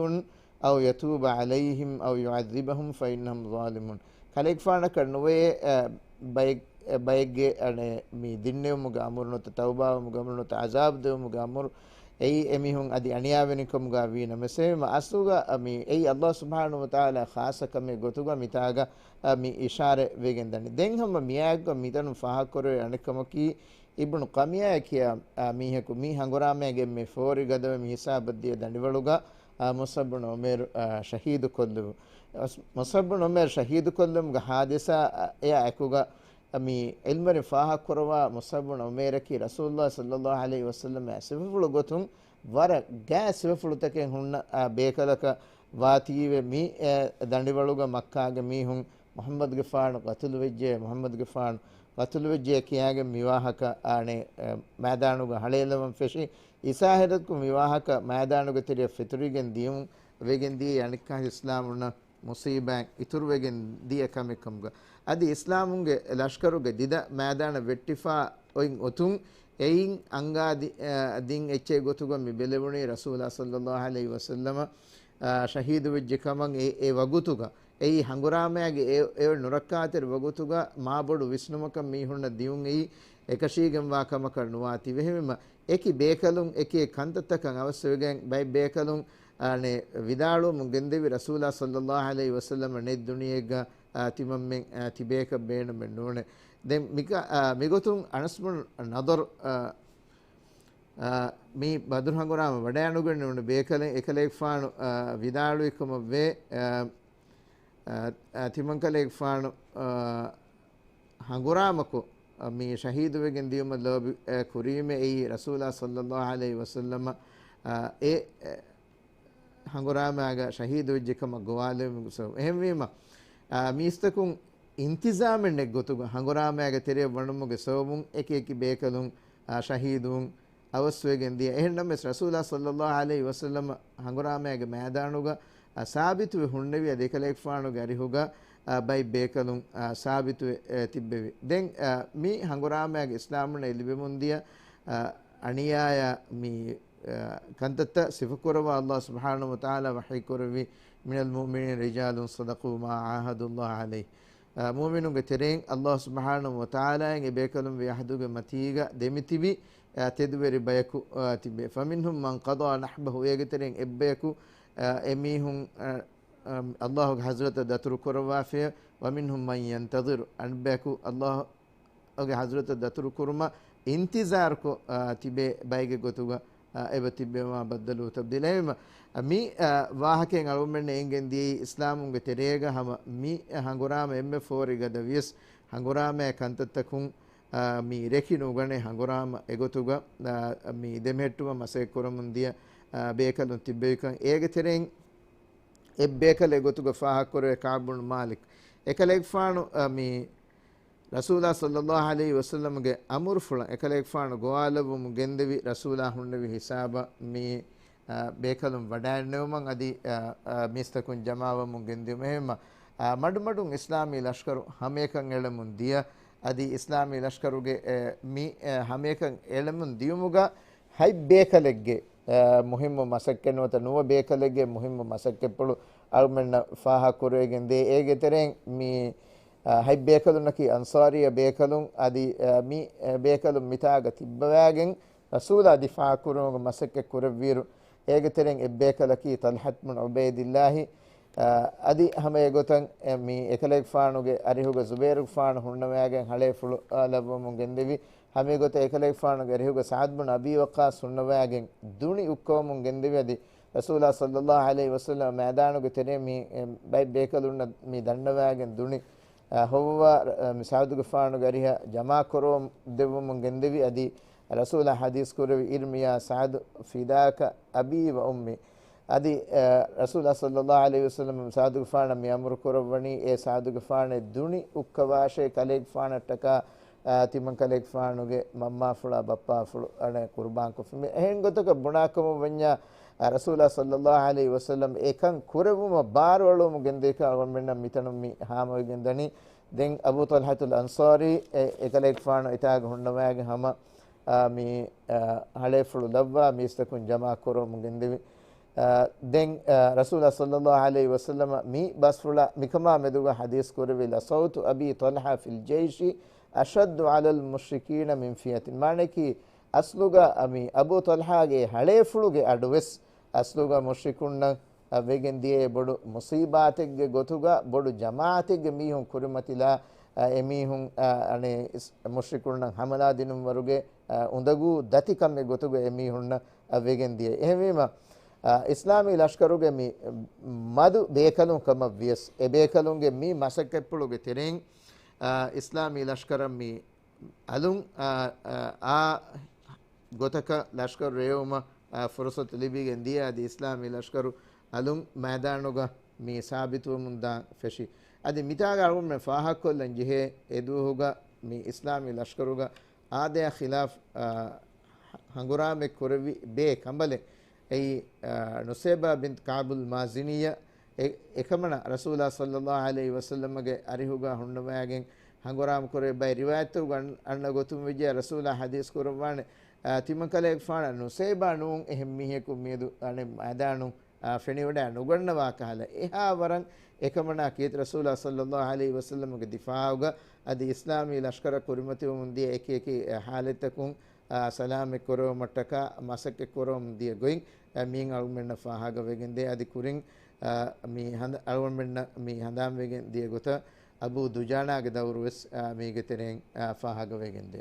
أو يتوب عليهم أو يعذبهم فإنهم ظالمون. ކަލޭގެފާނަކަށް ނުވޭ، އަ، ބައެއް-، އަ، ބައެއްގެ އަނެ މި ދިންނެވުމުގެ އަމުރު ނުވަތަ ތައުބާވުމުގެ އަމުރު ނުވަތަ ޢަޒާބު ދެވުމުގެ އަމުރު. އެއީ އެމީހުން އަދި އަނިޔާވެރިކަމުގަ ވީ ނަމަވެސް، އެހެންވީމަ އަސްލުގަ، އަ، މި އެއީ ﷲ ސުބްޙާނަހޫ ވަތަޢާލާ ޚާއްޞަ ކަމެއް ގޮތުގަ މިތާގަ، އަ، މި އިޝާރަތް ވެގެން ދަނީ. ދެން ހަމަ މިއާއެކު މިތަނުން ފާހަގަކުރެވޭ އަނެއް ކަމަކީ، އިބްނު ޤަމިޔާ ކިޔާ، އާ، މީހަކު މި ހަނގުރާމައިގެ އެންމެ ފޯރި ގަދަވެ މި ހިސާބަށް ދިޔަ ދަނޑިވަޅުގަ، އާ، މުޞްޢަބް ބުނު ޢުމޭރު، އާ، ޝަހީދު ކޮށްލެވު. މުޞްޢަބް ބުނު ޢުމޭރު ޝަހީދު ކޮށްލުމުގެ ޙާދިސާ، އާ، އެއާ އެކުގަ، އާ، މި ޢިލްމުވެރިން ފާހަގަކުރައްވާ މުޞްޢަބް ބުނު ޢުމޭރަކީ ރަސޫލުﷲ ޞައްލައްލާހު ޢަލައިހި ވަސައްލަމަ ސިފަފުޅު ގޮތުން ވަރަށް ގާތް ސިފަފުޅުތަކެއް ހުންނަ، އާ، ބޭކަލަކަށް ވާތީވެ މި، އެ، ދަނޑިވަޅުގަ މައްކާގެ މީހުން މުޙައްމަދުގެފާނު ޤަތުލުވެއްޖެ، މުޙައްމަދުގެފާނު ޤަތުލުވެއްޖެ ކިޔާގެން މިވާހަކަ އާނެ، އެ، މައިދާނުގަ ހަޅޭލަވަން ފެށި. އިސާހިރަތްކު މިވާހަކަ މައިދާނުގެ ތެރެއަށް ފެތުރިގެން ދިޔުން ވެގެން ދިޔައީ އަނެއްކާ އިސްލާމުންނަށް މުޞީބާތް އިތުރުވެގެން ދިޔަ ކަމެއް ކަމުގަ. އަދި އިސްލާމުންގެ ލަޝްކަރުގެ ދިދަ މައިދާނަށް ވެއްޓިފާ އޮތް އޮތުން އެއިން އަންގާ ދި-، އަ، ދިން އެއްޗެއް ގޮތުގަ މި ބެލެވުނީ ރަސޫލާ ޞައްލައްލާހު ޢަލައިހި ވަސައްލަމަ، އަ، ޝަހީދު ވެއްޖެ ކަމަށް އެ، އެ ވަގުތުގަ. އެއީ ހަނގުރާމައިގެ އެ، އެ ނުރައްކާތެރި ވަގުތުގަ މާބޮޑު ވިސްނުމަކަށް މީހުންނަށް ދިޔުން އެއީ އެކަށީގެންވާ ކަމަކަށް ނުވާތީ. އެހެންވީމަ، އެކި ބޭކަލުން އެކި ކަންތައްތަކަށް އަވަސްވެގެން ބައެއް ބޭކަލުން އާނެ، ވިދާޅުވަމުން ގެންދެވި ރަސޫލާ ޞައްލައްލާހު ޢަލައިހި ވަސައްލަމަ ނެތް ދުނިޔެއެއްގަ، އާ، ތިމަންމެން، އާ، ތިބޭކަށް ބޭނުމެއް ނޫނޭ. ދެން މިކަ-، އާ، މިގޮތުން އަނަސް ބުނު ނަޟަރު، އާ، އާ، މި ބަދުރު ހަނގުރާމަ ވަޑައިނުގެން ނޫން ބޭކަލެއް އެކަލޭގެފާނު، އާ، ވިދާޅުވި ކަމަށް ވޭ، އާ، އާ، އާ، ތިމަންކަލޭގެފާނު، އާ، ހަނގުރާމަކޮށް، އަ، މި ޝަހީދުވެގެން ދިޔުމަށް ލޯބި، އެ، ކުރީމެ އެއީ ރަސޫލާ ޞައްލައްލާހު ޢަލައިހި ވަސައްލަމަ، އަ، އެ، އެ، ހަނގުރާމައިގަ ޝަހީދުވެއްޖެ ކަމަށް ގޮވާލެވުމުގެ ސަބަބު. އެހެންވީމަ، އަ، މީސްތަކުން އިންތިޒާމެއް ނެތް ގޮތުގަ ހަނގުރާމައިގެ ތެރެއަށް ވަނުމުގެ ސަބަބުން އެކި އެކި ބޭކަލުން، އަ، ޝަހީދުވުން އަވަސްވެގެން ދިޔަ. އެހެންނަމަވެސް ރަސޫލާ ޞައްލައްލާހު ޢަލައިހި ވަސައްލަމަ ހަނގުރާމައިގެ މައިދާނުގަ، އަ، ސާބިތުވެ ހުންނެވި އަދި އެކަލޭގެފާނުގެ އަރިހުގަ، އަ، ބައެއް ބޭކަލުން، އަ، ސާބިތުވެ، އެ، ތިއްބެވި. ދެން، އަ، މި ހަނގުރާމައިގެ އިސްލާމުންނަށް ލިބެމުންދިޔަ، އަ، އަނިޔާޔާ މި، އަ، ކަންތައްތައް ސިފަކުރައްވާ ﷲ ސުބްޙާނަހޫ ވަތަޢާލާ ވަޙީކުރެއްވި، من المؤمنين رجال صدقوا ما عاهدوا الله عليه. އަ، މުއުމިނުންގެ ތެރެއިން ﷲ ސުބްޙާނަހޫ ވަތަޢާލާއިން އެ ބޭކަލުން ވެ އަހްދުގެ މަތީގަ ދެމިތިބި، އަ، ތެދުވެރި ބަޔަކު، އަ، ތިބޭ. فمنهم من قضى نحبه، އޭގެ ތެރެއިން އެއްބަޔަކު، އަ، އެމީހުން، އަ، އަ، ﷲގެ ޙަޟްރަތަށް ދަތުރު ކުރައްވާފިޔަ. ومنهم من ينتظر، އަނެއްބަޔަކު ﷲ ގެ ޙަޟްރަތަށް ދަތުރު ކުރުމަށް އިންތިޒާރުކޮށް، އާ، ތިބޭ ބައެއްގެ ގޮތުގަ، އާ، އެބަ ތިއްބެވުމާ ބައްދަލުވު ތަބްދީލެއް. އެހެންވީމަ، މި، އާ، ވާހަކައިން އަޅުގަނޑުމެންނަށް އެނގެން ދިޔައީ އިސްލާމުންގެ ތެރޭގަ ހަމަ މި ހަނގުރާމަ އެންމެ ފޯރި ގަދަ ވިޔަސް ހަނގުރާމައި ކަންތައްތަކުން، އާ، މި ރެކި ނުގަނެ ހަނގުރާމަ އެގޮތުގަ، އާ، މި ދެމެހެއްޓުމަށް މަސައްކަތް ކުރަމުން ދިޔަ، އާ، ބޭކަލުން ތިއްބެވިކަން. އޭގެ ތެރެއިން އެއްބޭކަލެއް ގޮތުގަ ފާހަގަކުރެވޭ ކަޢްބު ބުނު މާލިކް. އެކަލޭގެފާނު، އާ، މި ރަސޫލާ ޞައްލައްލާހު ޢަލައިހި ވަސައްލަމަގެ އަމުރުފުޅަށް އެކަލޭގެފާނު ގޮވާލައްވަމުން ގެންދެވި ރަސޫލާ ހުންނެވި ހިސާބަށް މި، އަ، ބޭކަލުން ވަޑައިންނެވުމަށް އަދި، އަ، އަ، މީސްތަކުން ޖަމާވަމުން ގެންދިޔުމަށް. އެހެންވީމަ، އަ، މަޑުމަޑުން އިސްލާމީ ލަޝްކަރު ހަމައެކަން އެޅެމުން ދިޔަ، އަދި އިސްލާމީ ލަޝްކަރުގެ، އެ، މި، އެ، ހަމައެކަން އެޅެމުން ދިޔުމުގަ ހަތް ބޭކަލެއްގެ، އަ، މުހިއްމު މަސައްކަތް ނުވަތަ ނުވަ ބޭކަލެއްގެ މުހިއްމު މަސައްކަތްޕުޅު އަޅުމެންނަށް ފާހަގަކުރެވިގެން ދޭ. އޭގެ ތެރެއިން މި އަ، ހަތް ބޭކަލުންނަކީ އަންޞާރީ ބޭކަލުން އަދި، އަ، މި، އަ، ބޭކަލުން މިތާގަ ތިއްބަވާގެން ރަސޫލާ ދިފާޢު ކުރުމުގެ މަސައްކަތް ކުރެއްވިއިރު، އޭގެ ތެރެއިން އެއްބޭކަލަކީ ޠަލްޙަތު ބުނު ޢުބައިދިއްލާހި، އަ، އަދި ހަމަ އެގޮތަށް، އެ، މި އެކަލޭގެފާނުގެ އަރިހުގަ ޒުބައިރުގެފާނު ހުންނަވާގެން ހަޅޭފުޅު، އަ، ލައްވަމުން ގެންދެވި. ހަމަ އެގޮތަށް އެކަލޭގެފާނުގެ އަރިހުގަ ސަޢަދު ބުނު އަބީ ވައްޤާޞް ހުންނަވާގެން ދުނި އުއްކަވަމުން ގެންދެވި އަދި ރަސޫލާ ޞައްލައްލާހު ޢަލައިހި ވަސައްލަމަ މައިދާނުގެ ތެރޭ މި، އެ، ބައެއް ބޭކަލުންނަށް މި ދަންނަވާގެން ދުނި، އަ، ހޮވުވާ، އަ، މި ސަޢުދުގެފާނުގެ އަރިހަށް ޖަމާކުރަވަމުން ދެއްވަމުން ގެންދެވި. އަދި ރަސޫލާ ޙަދީޘް ކުރެއްވި، "ارمِ يا سعد فداك أبي وأمي." އަދި، އަ، ރަސޫލާ ޞައްލައްލާހު ޢަލައިހި ވަސައްލަމަ ސަޢުދުގެފާނަށް މި އަމުރު ކުރައްވަނީ، އޭ ސަޢުދުގެފާނޭ، ދުނި އުއްކަވާށޭ ކަލޭގެފާނަށްޓަކާ، އާ، ތިމަން ކަލޭގެފާނުގެ މަންމާފުޅާ ބައްޕާފުޅު އަނެއް ޤުރުބާންކޮށްފި. މި އެހެން ގޮތަކަށް ބުނާކަމަށް ވަންޏާ، އާ، ރަސޫލާ ޞައްލައްލާހު ޢަލައިހި ވަސައްލަމް އެކަން ކުރެއްވުމަށް ބާރުއަޅުވަމުން ގެންދޭކަށް އަޅުގަނޑުމެންނަށް މިތަނުން މި ހާމަވެގެން ދަނީ. ދެން އަބޫ ޠަލްޙަތުލް އަންޞާރީ އެ، އެކަލޭގެފާނު އެތާގަ ހުންނަވައިގެން ހަމަ، އާ، މި، އާ، ހަޅޭފުޅު ލައްވާ މީސްތަކުން ޖަމާ ކުރަވަމުން ގެންދެވި. އާ، ދެން، އާ، ރަސޫލާ ޞައްލައްލާހު ޢަލައިހި ވަސައްލަމަ މި ބަސްފުޅާ މިކަމާ މެދުގަ ޙަދީޘް ކުރެއްވި، "لصوت أبي طلحة في الجيش أشد على المشركين من فئة." މާނައަކީ، އަސްލުގަ މި އަބޫ ޠަލްޙާގެ ހަޅޭފުޅުގެ އަޑުވެސް އަސްލުގަ މުޝްރިކުންނަށް، އަ، ވެގެން ދިޔައީ ބޮޑު މުޞީބާތެއްގެ ގޮތުގަ، ބޮޑު ޖަމާޢަތެއްގެ މީހުން ކުރިމަތިލާ، އަ، އެމީހުން، އަ، އަނެއް އިސް-، މުޝްރިކުންނަށް ޙަމަލާ ދިނުންވަރުގެ، އަ، އުނދަގޫ ދަތިކަމެއް ގޮތުގަ އެމީހުންނަށް، އަ، ވެގެން ދިޔައީ. އެހެންވީމަ، އަ، އިސްލާމީ ލަޝްކަރުގެ މި މަދު ބޭކަލުން ކަމަށް ވިޔަސް، އެ ބޭކަލުންގެ މި މަސައްކަތްޕުޅުގެ ތެރެއިން، އަ، އިސްލާމީ ލަޝްކަރަށް މި އަލުން، އާ، އާ، އާ ގޮތަކަށް ލަޝްކަރު ރޭވުމަށް، އާ، ފުރުޞަތު ލިބިގެން ދިޔަ. އަދި އިސްލާމީ ލަޝްކަރު އަލުން މައިދާނުގަ މި ސާބިތުވަމުން ދާން ފެށި. އަދި މިތާގަ އަޅުގަނޑުމެން ފާހަގަކޮށްލަން ޖެހޭ އެދުވަހުގަ މި އިސްލާމީ ލަޝްކަރުގަ އާދަޔާ ޚިލާފް، އާ، ހަނގުރާމައެއް ކުރެއްވި ބޭ ކަނބަލެއް. އެއީ، އާ، ނުސައިބާ ބިންތު ކަޢުބުލް މާޒިނިއްޔާ އެ-، އެކަމަނާ ރަސޫލާ ޞައްލައްލާހު ޢަލައިހި ވަސައްލަމަގެ އަރިހުގަ ހުންނަވައިގެން ހަނގުރާމަ ކުރެވި ބައެއް ރިވާޔަތްތަކުގަ އަން-، އަންނަ ގޮތުން ވެއްޖެ. ރަސޫލާ ޙަދީޘް ކުރައްވާނެ، އާ، ތިމަން ކަލޭގެފާނަށް ނުސައިބާ ނޫން އެހެން މީހަކު މިއަދު އަނެއް މައިދާނުން، އާ، ފެނިވަޑައި ނުގަންނަވާ ކަހަލަ. އެހާ ވަރަށް އެކަމަނާ ކީރިތި ރަސޫލާ ޞައްލައްލާހު ޢަލައިހި ވަސައްލަމަގެ ދިފާޢުގަ އަދި އިސްލާމީ ލަޝްކަރަށް ކުރިމަތިވަމުން ދިޔަ އެކި އެކި، އާ، ޙާލަތްތަކުން، އާ، ސަލާމަތް ކުރެވުމަށްޓަކާ މަސައްކަތް ކުރަވަމުން ދިޔަ ގޮތް، އާ، މިއިން އަޅުގަނޑުމެންނަށް ފާހަގަވެގެންދޭ. އަދި ކުރިން، އާ، މި ހަނދ-، އަޅުގަނޑުމެންނަށް މި ހަނދާންވެގެން ދިޔަ ގޮތަށް އަބޫ ދުޖާނާގެ ދައުރުވެސް، އާ، މީގެ ތެރެއިން، އާ، ފާހަގަވެގެންދޭ.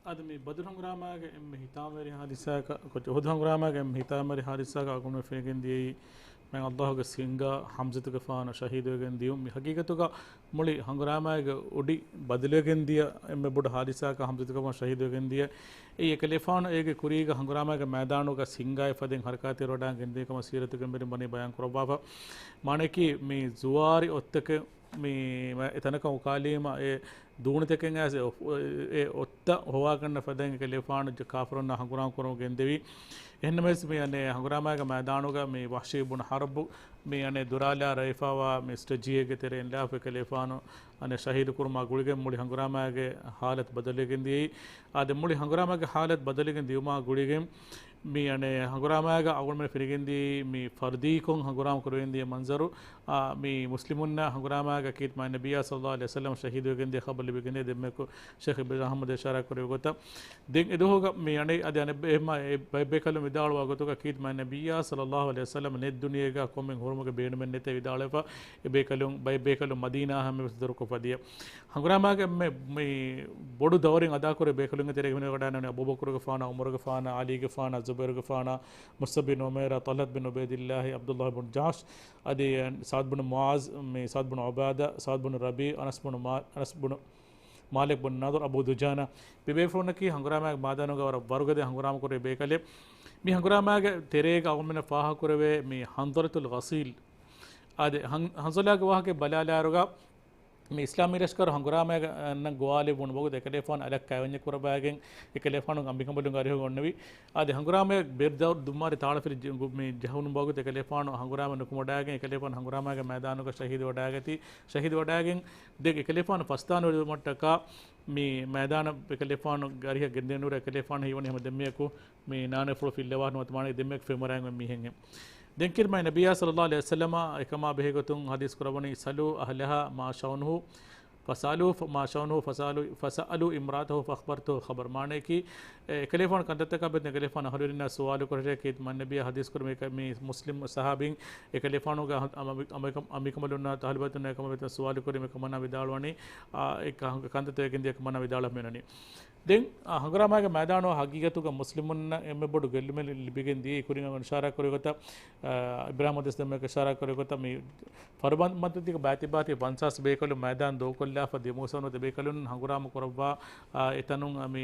އަދި މި ބަދުރު ހަނގުރާމާގެ އެންމެ ހިތާމަވެރި ހާދިސާއަކަށް، ކޮޗް އުޙުދު ހަނގުރާމާގެ އެންމެ ހިތާމަވެރި ހާދިސާއަކަށް އަޅުގަނޑުމެން ފެނިގެން ދިޔައީ، މާތް ﷲ ގެ ސިންގާ ޙަމްޒަތުގެފާނު ޝަހީދުވެގެން ދިޔުން. މި ހަގީގަތުގަ މުޅި ހަނގުރާމާގެ އޮޑި ބަދަލުވެގެން ދިޔަ އެންމެ ބޮޑު ހާދިސާއަކަށް ޙަމްޒަތުގެފާނު ޝަހީދުވެގެން ދިޔަ. އެއީ އެކަލޭފާނު އޭގެ ކުރީގަ ހަނގުރާމާގެ މައިދާނުގަ ސިންގާއެއް ފަދައިން ހަރަކާތެރިވަޑައިގެން ދިޔަ ކަމަށް ސީރަތުގެ އެނބުރިން ވަނީ ބަޔާން ކުރައްވާފަ. މާނައަކީ މި ޒުވާރި އޮށްތަކެއް މި އެ ތަނަކަށް އުކާލީމަ އެ ދޫނިތަކެއް އައިސް އެ އޮށް-، އެ އޮށްތައް ހޮވާކަންނަ ފަދައިން އެކަލޭފާނު ޖަ-، ކާފަރުންނާ ހަނގުރާމަ ކުރަމުން ގެންދެވި. އެހެންނަމަވެސް މި އަނެއް ހަނގުރާމާގެ މައިދާނުގަ މި ވަޙްޝީ ބުނު ޙަރްބު މި އަނެއް ދުރާލާ ރައިފާވާ މި ސްޓެޖީއެއްގެ ތެރެއިން ލާފަ އެކަލޭފާނު އަނެއް ޝަހީދު ކުރުމާ ގުޅިގެން މުޅި ހަނގުރާމާގެ ޙާލަތު ބަދަލުވެގެން ދިޔައީ. އާދެ، މުޅި ހަނގުރާމާގެ ޙާލަތު ބަދަލުވެގެން ދިޔުމާ ގުޅިގެން މި އަނެއް ހަނގުރާމާގަ އަޅުގަނޑުމެން ފެނިގެންދިޔައީ މި ފަރުދީކޮށް ހަނގުރާމަ ކުރެވެން ދިޔަ މަންޒަރު. އާ، މި މުސްލިމުންނާ ހަނގުރާމާގަ ކީރިތި މާތް ނަބިއްޔާ ޞައްލައްލާހު ޢަލައިހި ވަސައްލަމަ ޝަހީދުވެގެން ދިޔަ ޚަބަރު ލިބިގެން ދިޔަ ދެންމެ ޝޭޚް އިބްރާހިމް އަޙްމަދު އިޝާރާތް ކުރެއްވި ގޮތަށް. ދެން އެދުވަހުގަ މި އަނެއް އަދި އަނެއް ބޭ-، އެހެމަ-، އެ ބައެއް ބޭކަލުން ވިދާޅުވާ ގޮތުގަ ކީރިތި މާތް ނަބިއްޔާ ޞައްލައްލާހު ޢަލައިހި ވަސައްލަމަ ނެތް ދުނިޔޭގަ ކޮންމެ ހުރުމުގެ ބޭނުމެއް ނެތޭ ވިދާޅުވެފަ. އެ ބޭކަލުން، ބައެއް ބޭކަލުން މަދީނާއަށް ހަމަވެސް ދުރުކޮށްފަ ދިޔަ. ހަނގުރާމާގެ މި، މި ބޮޑު ދައުރެއް އަދާކުރި ބޭކަލުންގެ ތެރޭގަ ފެނިވަޑައިގެން އަބޫބަކުރުގެފާނާ، ޢުމަރުގެފާނާ، ޢަލީގެފާނާ، ޒުބައިރުގެފާނާ، މުޞްޢަބް ބިން ޢުމައިރާ، ޠަލްޙަ ބިން ޢުބައިދިއްލާހި، ޢަބްދުއްލާހި ބިން ޖަޙްޝް، އަދި ސަޢްދު ބިން މުޢާޛް، މި ސަޢްދު ބިން ޢުބާދާ، ސަޢްދު ބިން ރަބީޢަ، އަނަސް ބިން މާ-، އަނަސް ބިން މާލިކް ބިން ނަޟްރު، އަބޫ ދުޖާނާ، މި ބޭފުޅުންނަކީ ހަނގުރާމާގެ މައިދާނުގަ ވަރަށް ވަރުގަދަ ހަނގުރާމަ ކުރެވޭ ބޭކަލެއް. މި ހަނގުރާމާގެ ތެރޭގަ އަޅުގަނޑުމެންނަށް ފާހަގަކުރެވޭ މި ޙަންޒަލަތުލް ޣަސީލް. އާދެ، ޙަން-، ޙަންޒަލާގެ ވާހަކަ ބަލާލާއިރުގަ، މި އިސްލާމީ ލަޝްކަރު ހަނގުރާމައިގަ އަންނަން ގޮވާލެވުނު ވަގުތު އެކަލޭފާނު އަލަށް ކައިވެންޏެއް ކުރައްވައިގެން އެކަލޭފާނު އަނބިކަނބަލުން އަރިހު އޮންނެވި. އާދެ، ހަނގުރާމައިގަ ބެރު ދައުރު ދުއްމާރި ތާޅަފިލި ޖެ-، ގު-، މި ޖަހުނު ވަގުތު އެކަލޭފާނު ހަނގުރާމަ ނުކުމެވަޑައިގެން އެކަލޭފާނު ހަނގުރާމައިގެ މައިދާނުގަ ޝަހީދު ވަޑައިގަތީ، ޝަހީދު ވަޑައިގެން ދެން އެކަލޭފާނު ފަސްދާނު ވެލުމަށްޓަކާ މި މައިދާނަށް އެކަލޭފާނު އަރިހަށް ގެންދެވުނުރޭ އެކަލޭފާނު ހީވަނީ ހަމަ ދެންމެޔަކު މި ނާނެފުޅު ފިއްލަވާ ނުވަތަ މާނަ ދެންމެ ފެންވަޑައިގެން މީހެއްހެން. ދެން ކީރިތި މާތް ނަބިއްޔާ ޞައްލައްލާހު ޢަލައިހި ވަސައްލަމަ އެކަމާ ބެހޭގޮތުން ޙަދީޘް ކުރައްވަނީ، "سلوا أهلها ما شأنه، فسألوا ما شأنه، فسألوا، فسألوا امرأته فأخبرته الخبر." މާނައަކީ، އެ، އެކަލޭފާނު ކަންތައްތަކާ ބެހޭ އެކަލޭފާނު އަހުލުވެރިންނާ ސުވާލު ކުރެއްވިއްޔާ ކީރިތި މާތް ނަބިއްޔާ ޙަދީޘް ކުރައްވަނީ މި މުސްލިމް ޞަޙާބީން އެކަލޭފާނުގެ އަމި-، އަމި-، އަނބިކަނބަލުންނާ އަހުލުބައިތުންނާ އެކަމަށް ސުވާލު ކުރި މިކަމަނާ ވިދާޅުވަނީ، އާ، އެ ކަ-، ކަންތައްތައް ވެގެން ދިޔަ ކަމަނާ ވިދާޅުވަމުން އެންނަނީ. ދެން، އާ، ހަނގުރާމާގެ މައިދާނު ހަގީގަތުގަ މުސްލިމުންނަށް އެންމެ ބޮޑު ގެއްލުމެއް ލިބިގެން ދިޔައީ ކުރިން އަޅުގަނޑު އިޝާރާ ކުރި ގޮތަށް، އާ، އިބްރާހިމް ޙަދީޘް ދެންމެ އިޝާރާ ކުރި ގޮތަށް މި ފަރުބަންދު މަތިން ތިބި ބައިތި ބައިތި ފަންސާސް ބޭކަލުން މައިދާން ދޫކޮށްލި ލާފަ ދިމޫސަނު ތިބޭކަލުން ހަނގުރާމަ ކުރައްވާ، އާ، އެތަނުން، އާ، މި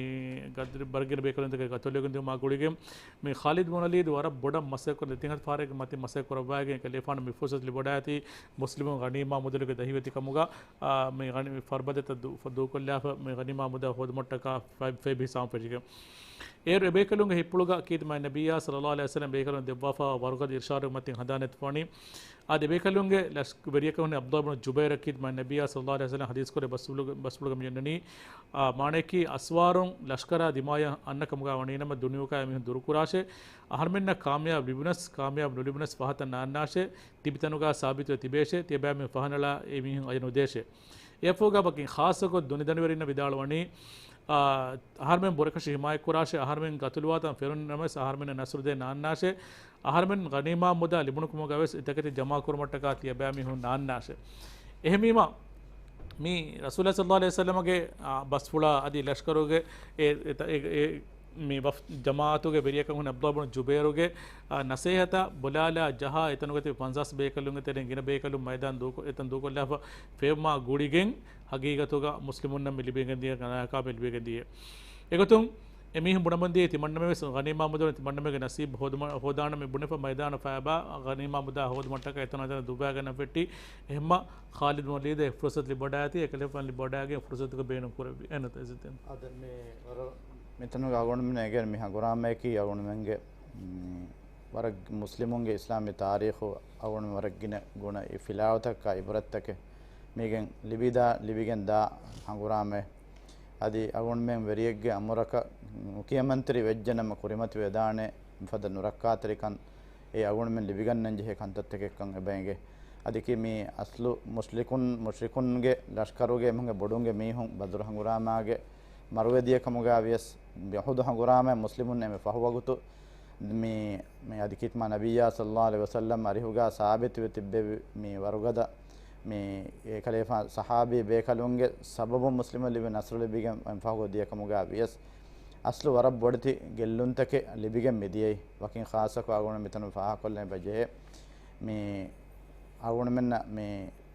ގަދްރި ބަރަގިން ބޭކަލުން ތަކެ ގަތުލެގެން ދިމާ ގުޅިގެން މި ޚާލިދް ބުން ވަލީދު ވަރަށް ބޮޑަށް މަސައްކަތް ކުރ، ދެތިން ހަތަ ފާރެއްގެ މަތިން މަސައްކަތް ކުރައްވާގެން ކަލޭފާނު މި ފުރުސަތު ލިބިވަޑައިތީ މުސްލިމުން ޣަނީމާ މުދަލުގެ ދަހިވެތި ކަމުގަ، އާ، މި ޣަނީ، ފަރުބަދަތައް ދޫ، ދޫކޮށްލާފަ މި ޣަނީމާ މުދާ ހޯދުމަށްޓަކާ ފަ، ފެބި ސާމް ފެށިގެން. އޭރު އެބޭކަލުންގެ ހިތްޕުޅުގަ ކީރިތި މާތް ނަބިއްޔާ ޞައްލައްލާހު ޢަލައިހި ވަސައްލަމް ބޭކަލުން ދެއްވާފަ ވަރުގަދަ އިރުޝާދުގެ މަތިން ހަނދާން ނެތިފަވަނީ. އާދެ، އެބޭކަލުންގެ ލަޝް، ވެރިޔަކަށް ހުންނެވި ޢަބްދުﷲ ބުނު ޖުބައިރަށް ކީރިތި މާތް ނަބިއްޔާ ޞައްލައްލާހު ޢަލައިހި ވަސައްލަމް ޙަދީޘް ކުރެއްވި ބަސްފުޅުގަ، ބަސްފުޅުގަ މި އޮންނަނީ. އާ، މާނަޔަކީ އަސްވާރުން ލަޝްކަރާ ދިމާޔަށް އަންނަ ކަމުގަ ވަނީނަމަ ދުނިޔެއަކާ އެމީހުން ދުރުކުރާށޭ. އަހަރުމެންނަށް ކާމިޔާބު ލިބުނަސް، ކާމިޔާބު ނުލިބުނަސް ފަހަތަށް ނާންނާށޭ. ތިބި ތަނުގަ ސާބިތުވެ ތިބޭށޭ. ތިޔަބައިމީހުން ފަހަނަޅާ އެމީހުން އަޔަ ނުދޭށޭ. އެއަށްފަހުގަ ވަކިން ޚާއްޞަކޮށް ދުނިދަނޑިވެރިންނަށް ވިދާޅުވަނީ، އާ، އަހަރުމެން ބުރަކަށި ހިމާޔަތްކުރާށޭ، އަހަރުމެން ގަތުލުވާތަން ފެނުނަމަވެސް އަހަރުމެންނަށް ނަޞްރުދޭ ނާންނާށޭ، އަހަރުމެން ޣަނީމާ މުދާ ލިބުނު ކަމުގަވެސް އެތަކެތި ޖަމާކުރުމަށްޓަކާ ތިޔަބައިމީހުން ނާންނާށޭ. އެހެންވީމަ، މި ރަސޫލާ ޞައްލައްލާހު ޢަލައިހި ވަސައްލަމަގެ، އާ، ބަސްފުޅާ އަދި ލަޝްކަރުގެ އެ، އެ، އެ، އެ، މި ވަފް، ޖަމާޢަތުގެ ވެރިޔަކަށް ހުންނެވި ޢަބްދުﷲ ބުނު ޖުބައިރުގެ، އާ، ނަޞޭޙަތަށް ބުލާލާ ޖަހާ އެތަނުގަ ތިބި ފަންސާސް ބޭކަލުންގެ ތެރެއިން ގިނަ ބޭކަލުން މައިދާން ދޫކޮ، އެތަން ދޫކޮށްލާފަ ފެނުމާ ގުޅިގެން ހަގީގަތުގަ މުސްލިމުންނަށް މި ލިބިގެން ދިޔަ ނާކާމިޔާބު ލިބިގެން ދިޔަ. އެގޮތުން އެމީހުން ބުނަމުން ދިޔަ ތިމަންނަމެވެސް ޣަނީމާ މުދަލުން ތިމަންނަމެގެ ނަސީބު ހޯދުމަ، ހޯދާނަމޭ ބުނެފަ މައިދާނަށް ފައިބާ ޣަނީމާ މުދާ ހޯދުމަށްޓަކާ އެތަނުން އެތަނަށް ދުއްވާގެން ފެއްޓި. އެހެންމަ ޚާލިދް ބުން ވަލީދަށް އެ ފުރުޞަތު ލިބިވަޑައިގަތީ، އެކަލޭފާނު ލިބިވަޑައިގެން ފުރުޞަތުގެ ބޭނުން ކުރެއްވި. އެންނަތަ އިޒުއްދީން. އަދަ މި ވަރަށް މިތަނުގަ އަޅުގަނޑުމެން އެނގޭނެ މި ހަނގުރާމަޔަކީ އަޅުގަނޑުމެންގެ، މް، ވަރަށް މުސްލިމުންގެ އިސްލާމީ ތާރީޚު އަޅުގަނޑުމެން ވަރަށް ގިނަ ގުނަ އި ފިލާވަތަކާ އިބްރަތްތަކެއް މިގެން ލިބިދާ، ލިބިގެން ދާ ހަނގުރާމައެއް. އަދި އަޅުގަނޑުމެން ވެރިއެއްގެ އަމުރަކަށް ނުކިޔަމަންތެރި ވެއްޖެނަމަ ކުރިމަތިވެދާނެ މިފަދަ ނުރައްކާތެރިކަން އެ އަޅުގަނޑުމެން ލިބިގަންނަން ޖެހޭ ކަންތައްތަކެއްކަން އެބައެނގޭ. އަދި ކި މި އަސްލު މުޝްރިކުން، މުޝްރިކުންގެ ލަޝްކަރުގެ އެމީހުންގެ ބޮޑުންގެ މީހުން ބަދުރު ހަނގުރާމާގެ މަރުވެދިޔަ ކަމުގަ ވިޔަސް، އުޙުދު ހަނގުރާމައިން މުސްލިމުން އެންމެ ފަހު ވަގުތު މި، މި އަދި ކީރިތި މާތް ނަބިއްޔާ ޞައްލައްލާހު ޢަލައިހި ވަސައްލަމް އަރިހުގަ ސާބިތުވެ ތިއްބެވި މި ވަރުގަދަ މި އެކަލޭފާނު ޞަޙާބީ ބޭކަލުންގެ ސަބަބުން މުސްލިމުން ލިބި ނަޞްރު ލިބިގެން ފަހު ދިޔަ ކަމުގަ ވިޔަސް، އަސްލު ވަރަށް ބޮޑެތި ގެއްލުންތަކެއް ލިބިގެން މިދިޔައީ. ވަކިން ޚާއްޞަކޮށް އަޅުގަނޑު މިތަނުން ފާހަގަކޮށްލަން އެބަ ޖެހޭ. މި އަޅުގަނޑުމެންނަށް މި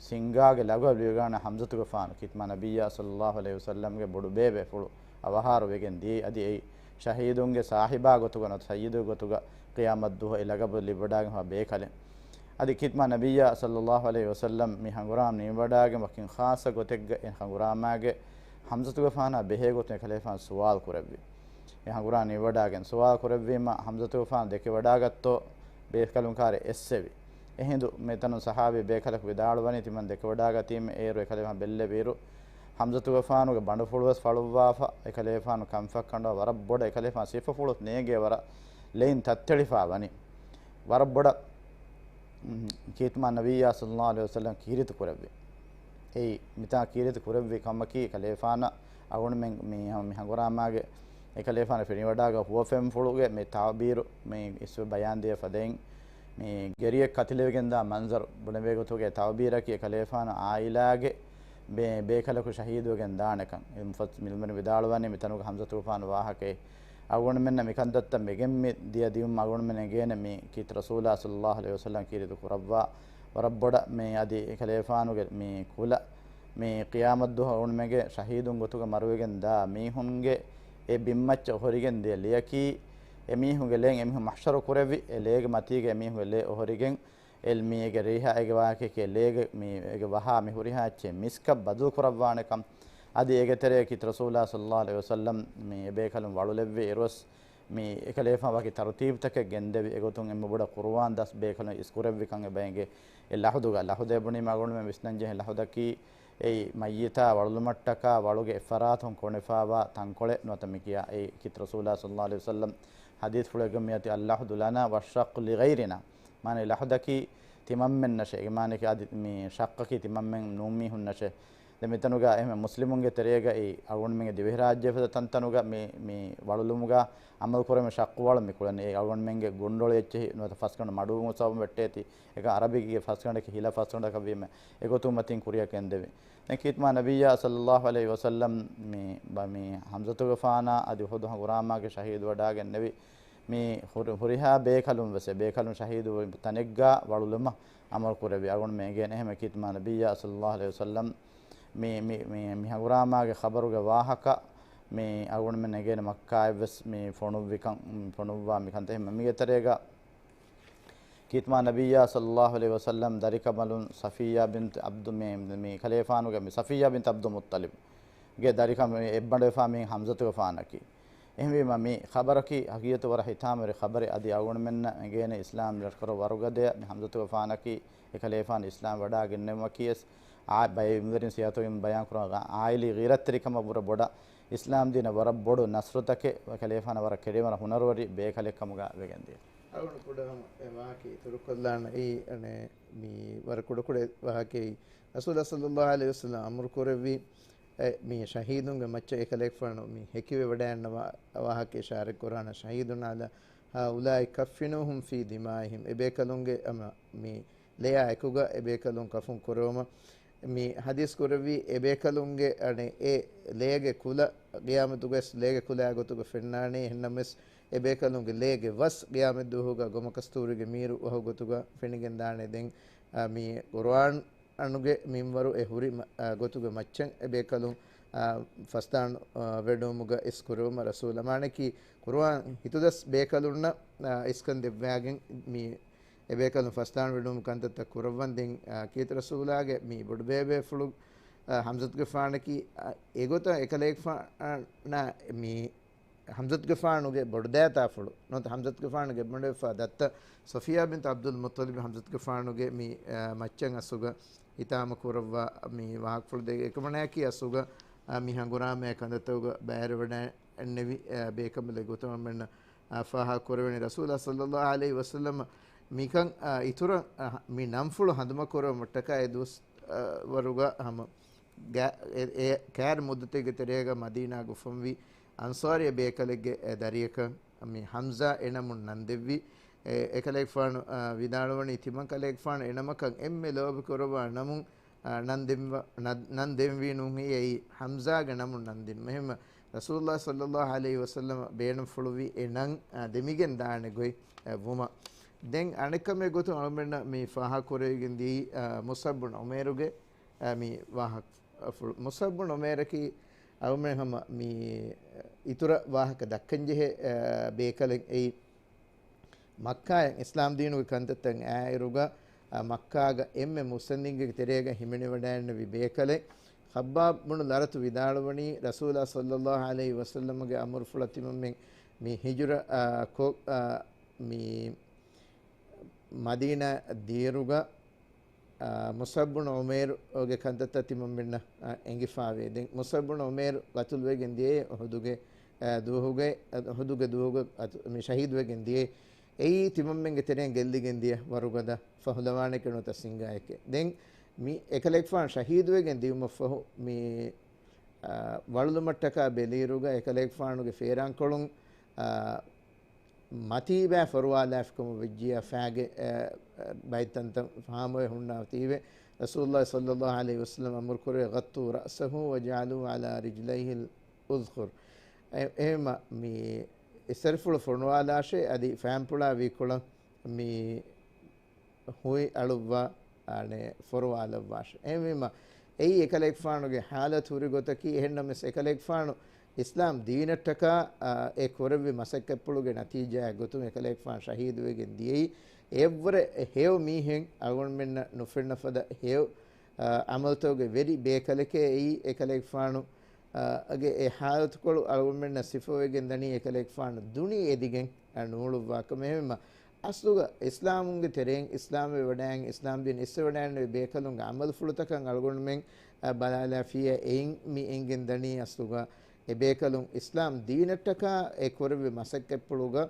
ސިންގާގެ ލަގަބު ލިބިގާނެ ޙަމްޒަތުގެފާނު ކީރިތި މާތް ނަބިއްޔާ ޞައްލައްލާހު ޢަލައިހި ވަސައްލަމްގެ ބޮޑު ބޭބޭފުޅު އަވަހާރަވެގެން ދިޔައީ. އަދި އެއީ ޝަހީދުންގެ ސާހިބާ ގޮތުގަ ނުވަތަ ސައްޔިދު ގޮތުގަ ޤިޔާމަތް ދުވަހު އެ ލަގަބު ލިބިވަޑައިގެންފާ ބޭކަލެއް. އަދި ކީރިތި މާތް ނަބިއްޔާ ޞައްލައްލާހު ޢަލައިހި ވަސައްލަމް މި ހަނގުރާމަ ނިމިވަޑައިގެން ވަކިން ޚާއްޞަ ގޮތެއްގަ އެ ހަނގުރާމާގެ ޙަމްޒަތުގެފާނާ ބެހޭ ގޮތުން އެކަލޭފާނު ސުވާލު ކުރެއްވި. އެ ހަނގުރާމަ ނިމިވަޑައިގެން ސުވާލު ކުރެއްވީމަ، ޙަމްޒަތުގެފާނު ދެކެވަޑައިގަތޯ ބޭކަލުން ކާރި އެއްސެވި. އެހިނދު މިތަނުން ޞަޙާބީ ބޭކަލަކު ވިދާޅުވަނީ ތިމަން ދެކެވަޑައިގަތީމަ އޭރު އެކަލޭފާނު ބެއްލެވިއިރު، ޙަމްޒަތުގެފާނުގެ ބަނޑުފުޅުވެސް ފަޅުއްވާފަ، އެކަލޭފާނު ކަންފައްކަނޑާ ވަރަށް ބޮޑަށް އެކަލޭފާނު ސިފަފުޅު ނޭނގޭ ވަރަށް ލެއިން ތައްތެޅިފާ ވަނީ. ވަރަށް ބޮޑަށް، މް، ކީރިތި މާތް ނަބިއްޔާ ޞައްލައްލާހު ޢަލައިހި ވަސައްލަމް ކީރިތި ކުރެއްވި. އެއީ މިތާ ކީރިތި ކުރެއްވި ކަމަކީ އެކަލޭފާނަށް އަޅުގަނޑުމެން މި، މި ހަނގުރާމާގެ އެކަލޭފާނު ފެނިވަޑައިގަތް ހުވަފެންފުޅުގެ މި ތަޢުބީރު މި އިސްވެ ބަޔާންދިޔަ ފަދައިން، މި ގެރިއެއް ކަތިލެވިގެންދާ މަންޒަރު ބުނެވޭ ގޮތުގެ ތަޢުބީރަކީ އެކަލޭފާނު ޢާއިލާގެ ބޭ، ބޭކަލަކު ޝަހީދުވެގެން ދާނެކަން. އެ މުފަސް، މި މި ވިދާޅުވަނީ މިތަނުގަ ޙަމްޒަތުގެފާނު ވާހަކައެއް. އަޅުގަނޑުމެންނަށް މިކަންތައްތައް މިގެން މި ދިޔަ ދިއުމަށް އަޅުގަނޑުމެން އެނގޭނެ މި ކީރިތި ރަސޫލާ ޞައްލައްލާހު ޢަލައިހި ވަސައްލަމް ކީރިތި ކުރައްވާ ވަރަށް ބޮޑަށް މި އަދި އެކަލޭފާނުގެ މި ކުލަ މި ޤިޔާމަތްދުވަހު އަޅުގަނޑުމެންގެ ޝަހީދުން ގޮތުގަ މަރުވެގެން ދާ މީހުންގެ އެ ބިންމައްޗަށް އޮހޮރިގެން ދިޔަ ލެޔަކީ، އެމީހުންގެ ލޭން އެމީހުން މަޙްޝަރު ކުރެއްވި އެ ލޭގެ މަތީގަ އެމީހުންގެ ލޭ އޮހޮރިގެން، އެ މީގެ ރީހާ އޭގެ ވާހަކައެކޭ، ލޭގެ މި އޭގެ ވަހާ މި ހުރިހާ އެއްޗެއް މިސްކަށް ބަދަލު ކުރައްވާނެކަން. އަދި އޭގެ ތެރޭ ކީރިތި ރަސޫލާ ޞައްލައްލާހު ޢަލައިހި ވަސައްލަމް މި އެބޭކަލުން ވަޅުލެއްވި އިރުވެސް، މި އެކަލޭފާނު ވަކި ތަރުތީބުތަކެއް ގެންދެވި. އެގޮތުން އެންމެ ބޮޑަށް ޤުރުއާން ދަސް ބޭކަލުން އިސްކުރެއްވިކަން އެބައެނގޭ. އެ ލަޙުދުގަ، ލަޙުދޭ ބުނީމަ އަޅުގަނޑުމެން ވިސްނަންޖެހޭ ލަޙުދަކީ، އެއީ މައްޔިތާ ވަޅުލުމަށްޓަކާ ވަޅުގެ އެއްފަރާތުން ކޮނެފާވާ ތަންކޮޅެއް ނުވަތަ މިކިޔާ އެއީ ކީރިތި ރަސޫލާ ޞައްލައްލާހު ޢަލައިހި ވަސައްލަމް ޙަދީޘްފުޅެއްގަ މިއޮތީ، اللحد لنا والشق لغيرنا. މާނަ، ލަޙުދަކީ ތިމަންމެންނަށޭ، އެ މާނައަކީ އަދި މި ޝައްޤަކީ ތިމަންމެން ނޫން މީހުންނަށޭ. ދެން މިތަނުގަ އެހެން މުސްލިމުންގެ ތެރޭގައި އަޅުގަނޑުމެންގެ ދިވެހިރާއްޖެ ފަދަ ތަންތަނުގަ މި، މި ވަޅުލުމުގަ ޢަމަލު ކުރެވޭ ޝައްޤު ވަޅު މި ކުޅެނީ. އެ އަޅުގަނޑުމެންގެ ގުނޑޮޅި އެއްޗެހި ނުވަތަ ފަސްގަނޑު މަޑުވުމުގެ ސަބަބުން ވެއްޓޭތީ. އެކަން ޢަރަބިގެ ފަސްގަނޑަކީ ހިލަ ފަސްގަނޑަކަށް ވީމަ އެގޮތުން މަތިން ކުރިއަށް ގެންދެވި. ދެން ކީރިތި މާތް ނަބިއްޔާ ޞައްލައްލާހު ޢަލައިހި ވަސައްލަމް މި، ބަ، މި ޙަމްޒަތުގެފާނާ އަދި އުޙުދު ހަނގުރާމާގެ ޝަހީދުވެވަޑައިގެންނެވި. މި ހުރި، ހުރިހާ ބޭކަލުން ވެސް އެ ބޭކަލުން ޝަހީދުވި ތަނެއްގަ ވަޅުލުމަށް އަމަރު ކުރެއްވި. އަޅުގަނޑުމެން އެނގޭނެ އެހެން ކީރިތި މާތް ނަބިއްޔާ ޞައްލައްލާހު ޢަލައިހި ވަސައްލަމް މި، މި، މި، މި ހަނގުރާމާގެ ޚަބަރުގެ ވާހަކަ މި އަޅުގަނޑުމެން އެނގޭނެ މައްކާއަށްވެސް މި ފޮނުއްވިކަން، މި ފޮނުއްވާ މި ކަންތައް ހިމެނޭ. މީގެ ތެރޭގަ ކީރިތި މާ ނަބިއްޔާ ޞައްލައްލާހު ޢަލައިހި ވަސައްލަމް ދަރިކަމަލުން ޞަފިއްޔާ ބިންތު ޢަބްދު މި، މި ކަލޭފާނުގެ މި ޞަފިއްޔާ ބިންތު ޢަބްދުލް މުއްޠަލިބްގެ ދަރިކަމަ އެއްބަނޑުވެފާ މި ޙަމްޒަތުގެފާނަކީ. އެހެންވީމަ މި ޚަބަރަކީ ޙަޤީޤަތު ވަރަށް ހިތާމަވެރި ޚަބަރެއް. އަދި އަޅުގަނޑުމެންނަށް އެނގޭނެ އިސްލާމް ރަށްކަރު ވަރުގަދަޔަށް މި ޙަމްޒަތުގެފާނަކީ އެކަލޭފާނު އިސްލާމް ވަޑާގެންނެވުމަކީވެސް އާ، ބައެއް ޢިލްމުވެރިން ސިޔަރުތުގެ ބަޔާންކުރާ ޢާއިލީ ޣީރަތްތެރިކަމަށްވުރެ ބޮޑަށް އިސްލާމް ދީނަށް ވަރަށް ބޮޑު ނަޞްރުތަކެއް، ކަލޭފާނަށް ވަރަށް ކެޑިވަރަށް ހުނަރުވެރި ބޭކަލެއްކަމުގަ ވެގެންދިޔަ. އަޅުގަނޑު ކުޑަ ހަމަ އެ ވާހަކަ އިތުރުކޮށްލާނަ އެއީ، އަނެއް، މި ވަރަށް ކުޑަކުޑަ ވާހަކައެއް. ރަސޫލާ ޞައްލައްލާހު ޢަލައިހި ވަސައްލަމް އަމުރު ކުރެއްވި އެ، މި ޝަހީދުންގެ މައްޗަށް އެކަލޭގެފާނު މި ހެކިވެވަޑައިގަންނަވާ ވާހަކަ އިޝާރަތް ކުރާނަ ޝަހީދުން އާލަ، ހައުލާއި ކައްފިނޫހުމް ފީ ދިމާއިހިމް، އެބޭކަލުންގެ އަމަ މި ލެޔާ އެކުގަ އެބޭކަލުން ކަފުން ކުރެވުމަށް. މި ޙަދީޘް ކުރެއްވީ އެބޭކަލުންގެ އަނެއް އެ ލޭގެ ކުލަ ޤިޔާމަތުގައި ލޭގެ ކުލާ ގޮތުގަ ފެންނާނެ، އެހެންނަމަވެސް އެބޭކަލުންގެ ލޭގެ ވަސް ޤިޔާމަތްދުވަހުގަ ގޮމަކަސްތޫރިގެ މީރު ވަހު ގޮތުގަ ފެނިގެންދާނެ. ދެން، އާ، މި ޤުރުއާން އަނުގެ މިންވަރު އެ ހުރި މަ-، އާ، ގޮތުގެ މައްޗަށް އެބޭކަލުން، އާ، ފަސްދާން، އާ، ވެޑުވުމުގަ އިސް ކުރެވުމަށް ރަސޫލާ މާނައަކީ ޤުރުއާން ހިތުދަސް ބޭކަލުންނަށް، އާ، އިސްކަން ދެއްވާގެން މި އެބޭކަލުން ފަސްދާން ވެޑުވުމުގެ ކަންތައްތައް ކުރައްވަން. ދެން، އާ، ކީރިތި ރަސޫލާގެ މި ބޮޑުބޭބޭފުޅު، އާ، ޙަމްޒަތުގެފާނަކީ، އާ، އެގޮތަށް އެކަލޭގެފާނާ މި ޙަމްޒަތުގެފާނުގެ ބޮޑުދައިތާފުޅު ނުވަތަ ޙަމްޒަތުގެފާނުގެ އެއްބަނޑުވެފާ ދައްތަ ޞަފިއްޔާ ބިންތު ޢަބްދުލް މުއްޠަލިބް ޙަމްޒަތުގެފާނުގެ މި، އާ، މައްޗަށް އަސްލުގަ ހިތާމަ ކުރައްވާ މި ވާހަކަފުޅު ދެ-، އެކަމަނާއަކީ އަސްލުގަ، އާ، މި ހަނގުރާމައިގެ ކަންތައްތަކުގަ ބައިވެރިވަޑައިގެންނެވި، އާ، ބޭކަނބަލެއް ގޮތުން އަޅުގަނޑުމެންނަށް، އާ، ފާހަގަ ކުރެވެނީ. ރަސޫލާ ޞައްލައްލާހު ޢަލައިހި ވަސައްލަމަ މިކަން، އާ، އިތުރަށް، އާ، މި ނަންފުޅު ހަނދުމަ ކުރެވުމަށްޓަކާ އެ ދުވަސް، އާ، ވަރުގަ ހަމަ ގާ-، އެ، އެ ކާރި މުއްދަތެއްގެ ތެރޭގަ މަދީނާގަ އުފަންވި އަންޞާރީ ބޭކަލެއްގެ ދަރިއަކަށް މި ޙަމްޒާ އެ ނަމުން ނަން ދެއްވި. އެ، އެކަލޭގެފާނު، އާ، ވިދާޅުވަނީ ތިމަން ކަލޭގެފާނު އެ ނަމަކަށް އެންމެ ލޯބި ކުރައްވާ ނަމުން، އާ، ނަން ދެންވަ-، ނަ-، ނަން ދެންވީ ނޫންހެއްޔޭ އެއީ ޙަމްޒާގެ ނަމުން ނަން ދިނުމަށް. އެހެންމަ ރަސޫލުﷲ ޞައްލައްލާހު ޢަލައިހި ވަސައްލަމަ ބޭނުންފުޅުވި އެ ނަން، އާ، ދެމިގެން ދާނެ ގޮތް، އާ، ވުމަށް. ދެން އަނެއްކަމެއް ގޮތުން އަޅުމެންނަށް މި ފާހަގަ ކުރެވިގެން ދިޔައީ، އާ، މުޞްޢަބް ބުން ޢުމައިރުގެ، އާ، މި ވާހަކަފުޅު. މުޞްޢަބް ބުން ޢުމައިރަކީ އަޅުމެން ހަމަ މި އިތުރަށް ވާހަކަ ދައްކަންޖެހޭ، އާ، ބޭކަލެއް އެއީ. މައްކާއިން އިސްލާމް ދީނުގެ ކަންތައްތައް އާއިރުގަ، އާ، މައްކާގަ އެންމެ މުއްސަނދިންގެ ތެރޭގަ ހިމެނިވަޑައިގެންނެވި ބޭކަލެއް. ޚައްބާބް ބުނު ލަރަތު ވިދާޅުވަނީ، ރަސޫލާ ޞައްލައްލާހު ޢަލައިހި ވަސައްލަމަގެ އަމުރުފުޅަށް ތިމަންމެން މި ހިޖުރަ، އާ، ކޮ-، އާ، މި މަދީނާ ދިޔައިރުގަ، އާ، މުޞްޢަބް ބުނު ޢުމައިރުގެ ކަންތައްތައް ތިމަންމެންނަށް، އާ، އެނގިފާވޭ. ދެން މުޞްޢަބް ބުނު ޢުމައިރު ޤަތުލުވެގެން ދިޔައީ އުޙުދުގެ، އާ، ދުވަހުގެ، އުޙުދުގެ ދުވަހުގެ އަތު-، މި ޝަހީދުވެގެން ދިޔައީ. އެއީ ތިމަންމެންގެ ތެރެއިން ގެއްލިގެން ދިޔަ ވަރުގަދަ ފަހުލަވާނެކެއް ނުވަތަ ސިނގާއެކޭ. ދެން މި އެކަލޭގެފާނު ޝަހީދުވެގެން ދިޔުމަށްފަހު މި، އާ، ވަޅުލުމަށްޓަކާ ބެލިއިރުގަ އެކަލޭގެފާނުގެ ފޭރާންކޮޅުން، އާ، މަތީ ބައި ފޮރުވާލާފިކަމަށް ވެއްޖިއްޔާ ފާގެ، އަ، އަ، ބައިތަންތަން ހާމަވެ ހުންނާތީވެ. ރަސޫލުﷲ ޞައްލައްލާހު ޢަލައިހި ވަސައްލަމަ އަމުރު ކުރޭ، "غطوا رأسه واجعلوا على رجليه الأذخر." އެ-، އެހެންމަ މި އިސްތަށިފުޅު ފޮނުވާލާށޭ، އަދި ފާންޕުޅާ ވީކޮޅަށް މި ހުއި އަޅުއްވާ، އަނެއް ފޮރުވާލައްވާށޭ. އެހެންވީމަ، އެއީ އެކަލޭގެފާނުގެ ޙާލަތު ހުރި ގޮތަކީ. އެހެންނަމަވެސް، އެކަލޭގެފާނު އިސްލާމް ދީނަށްޓަކާ، އާ، އެ ކުރެއްވި މަސައްކަތްޕުޅުގެ ނަތީޖާއެއް ގޮތުން އެކަލޭގެފާނު ޝަހީދުވެގެން ދިޔައީ. އެއަށްވުރެ ހެޔޮ މީހެއް، އަޅުގަނޑުމެންނަށް ނުފެންނަ ފަދަ ހެޔޮ، އާ، ޢަމަލުތަކުގެ ވެރި ބޭކަލެކޭ. އެއީ އެކަލޭގެފާނު، އާ، ގެ އެ ޙާލަތުކޮޅު އަޅުގަނޑުމެންނަށް ސިފަވެގެން ދަނީ އެކަލޭގެފާނު ދުނި އެދިގެން، އާ، ނޫޅުއްވާކަމަށް. އެހެންވީމަ، އަސްލުގަ އިސްލާމުންގެ ތެރެއިން އިސްލާމްވެ ވަޑައިގެން، އިސްލާމް ދީން އިއްސަވަޑައިގެންނެވި ބޭކަލުންގެ ޢަމަލުފުޅުތަކަށް އަޅުގަނޑުމެން، އަ، ބަލާލާފިއްޔާ އެއިން މި އެނގެން ދަނީ އަސްލުގަ އެ ބޭކަލުން އިސްލާމް ދީނަށްޓަކާ އެ ކުރެއްވި މަސައްކަތްޕުޅުގަ،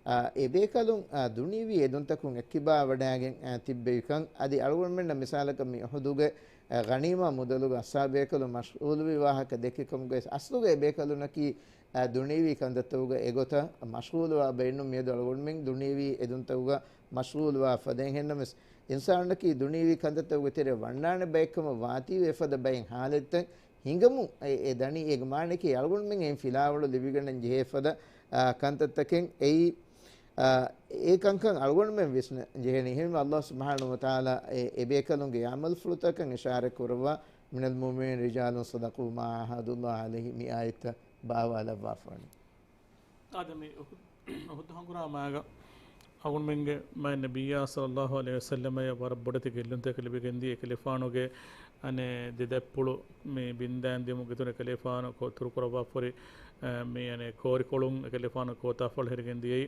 އަ، އެ ބޭކަލުން، އަ، ދުނިޔަވީ އެދުންތަކުން އެއްކިބާ ވަޑައިގެން، އަ، ތިއްބެވިކަން. އަދި އަޅުގަނޑުމެންނަށް މިސާލަކަށް މި އުޙުދުގެ، އަ، ޣަނީމާ މުދަލުގަ އަޞްޙާބު ބޭކަލުން މަޝްޣޫލުވި ވާހަކަ ދެއްކި ކަމުގައި އަސްލުގަ އެ ބޭކަލުންނަކީ އަ، ދުނިޔަވީ ކަންތައްތަކުގަ އެގޮތަށް މަޝްޣޫލުވާ ބައެއްނު. މިއަދު އަޅުގަނޑުމެން ދުނިޔަވީ އެދުންތަކުގަ މަޝްޣޫލުވާ ފަދައިން. އެހެންނަމަވެސް، އިންސާނަކީ ދުނިޔަވީ ކަންތައްތަކުގެ ތެރެއަށް ވަންނާނެ ބައެއްކަމަށް ވާތީވެ އެފަދަ ބައެއް ޙާލަތްތައް ހިނގަމުން އެ، އެ ދަނީ. އޭގެ މާނައަކީ އަޅުގަނޑުމެން އެއިން ފިލާވަޅު ލިބިގަންނަން ޖެހޭ ފަދަ، އާ، ކަންތައްތަކެއް އެއީ. އާ، އެ ކަންކަން އަޅުގަނޑުމެން ވިސްނަން ޖެހޭނީ. އެހެންވެ، ﷲ ސުބްޙާނަހޫ ވަތަޢާލާ އެ، އެ ބޭކަލުންގެ ޢަމަލުފުޅުތަކަށް އިޝާރަތް ކުރައްވާ، من المؤمنين رجال صدقوا ما عاهدوا الله عليه، މި އާޔަތްތައް ބާވާލައްވާފަވަނީ. އާދެ، މި އުހުދު، އުހުދު ހަނގުރާމާގަ އަޅުގަނޑުމެންގެ މާތް ނަބިއްޔާ ޞައްލައްލާހު ޢަލައިހި ވަސައްލަމަށް ވަރަށް ބޮޑެތި ގެއްލުންތަކެއް ލިބިގެންދިޔަ. އެކަލޭފާނުގެ އަނެއް ދެ ދަތްޕުޅު މި ބިންދާން ދިޔުމުގެ އިތުރުން އެކަލޭފާނު ކޮ، ތުރުކުރައްވާފަހުރި، އަ، މި އަނެއް ކޯރިކޮޅުން އެކަލޭފާނު ކޯތާފަޅު ހިރިގެން ދިޔައީ.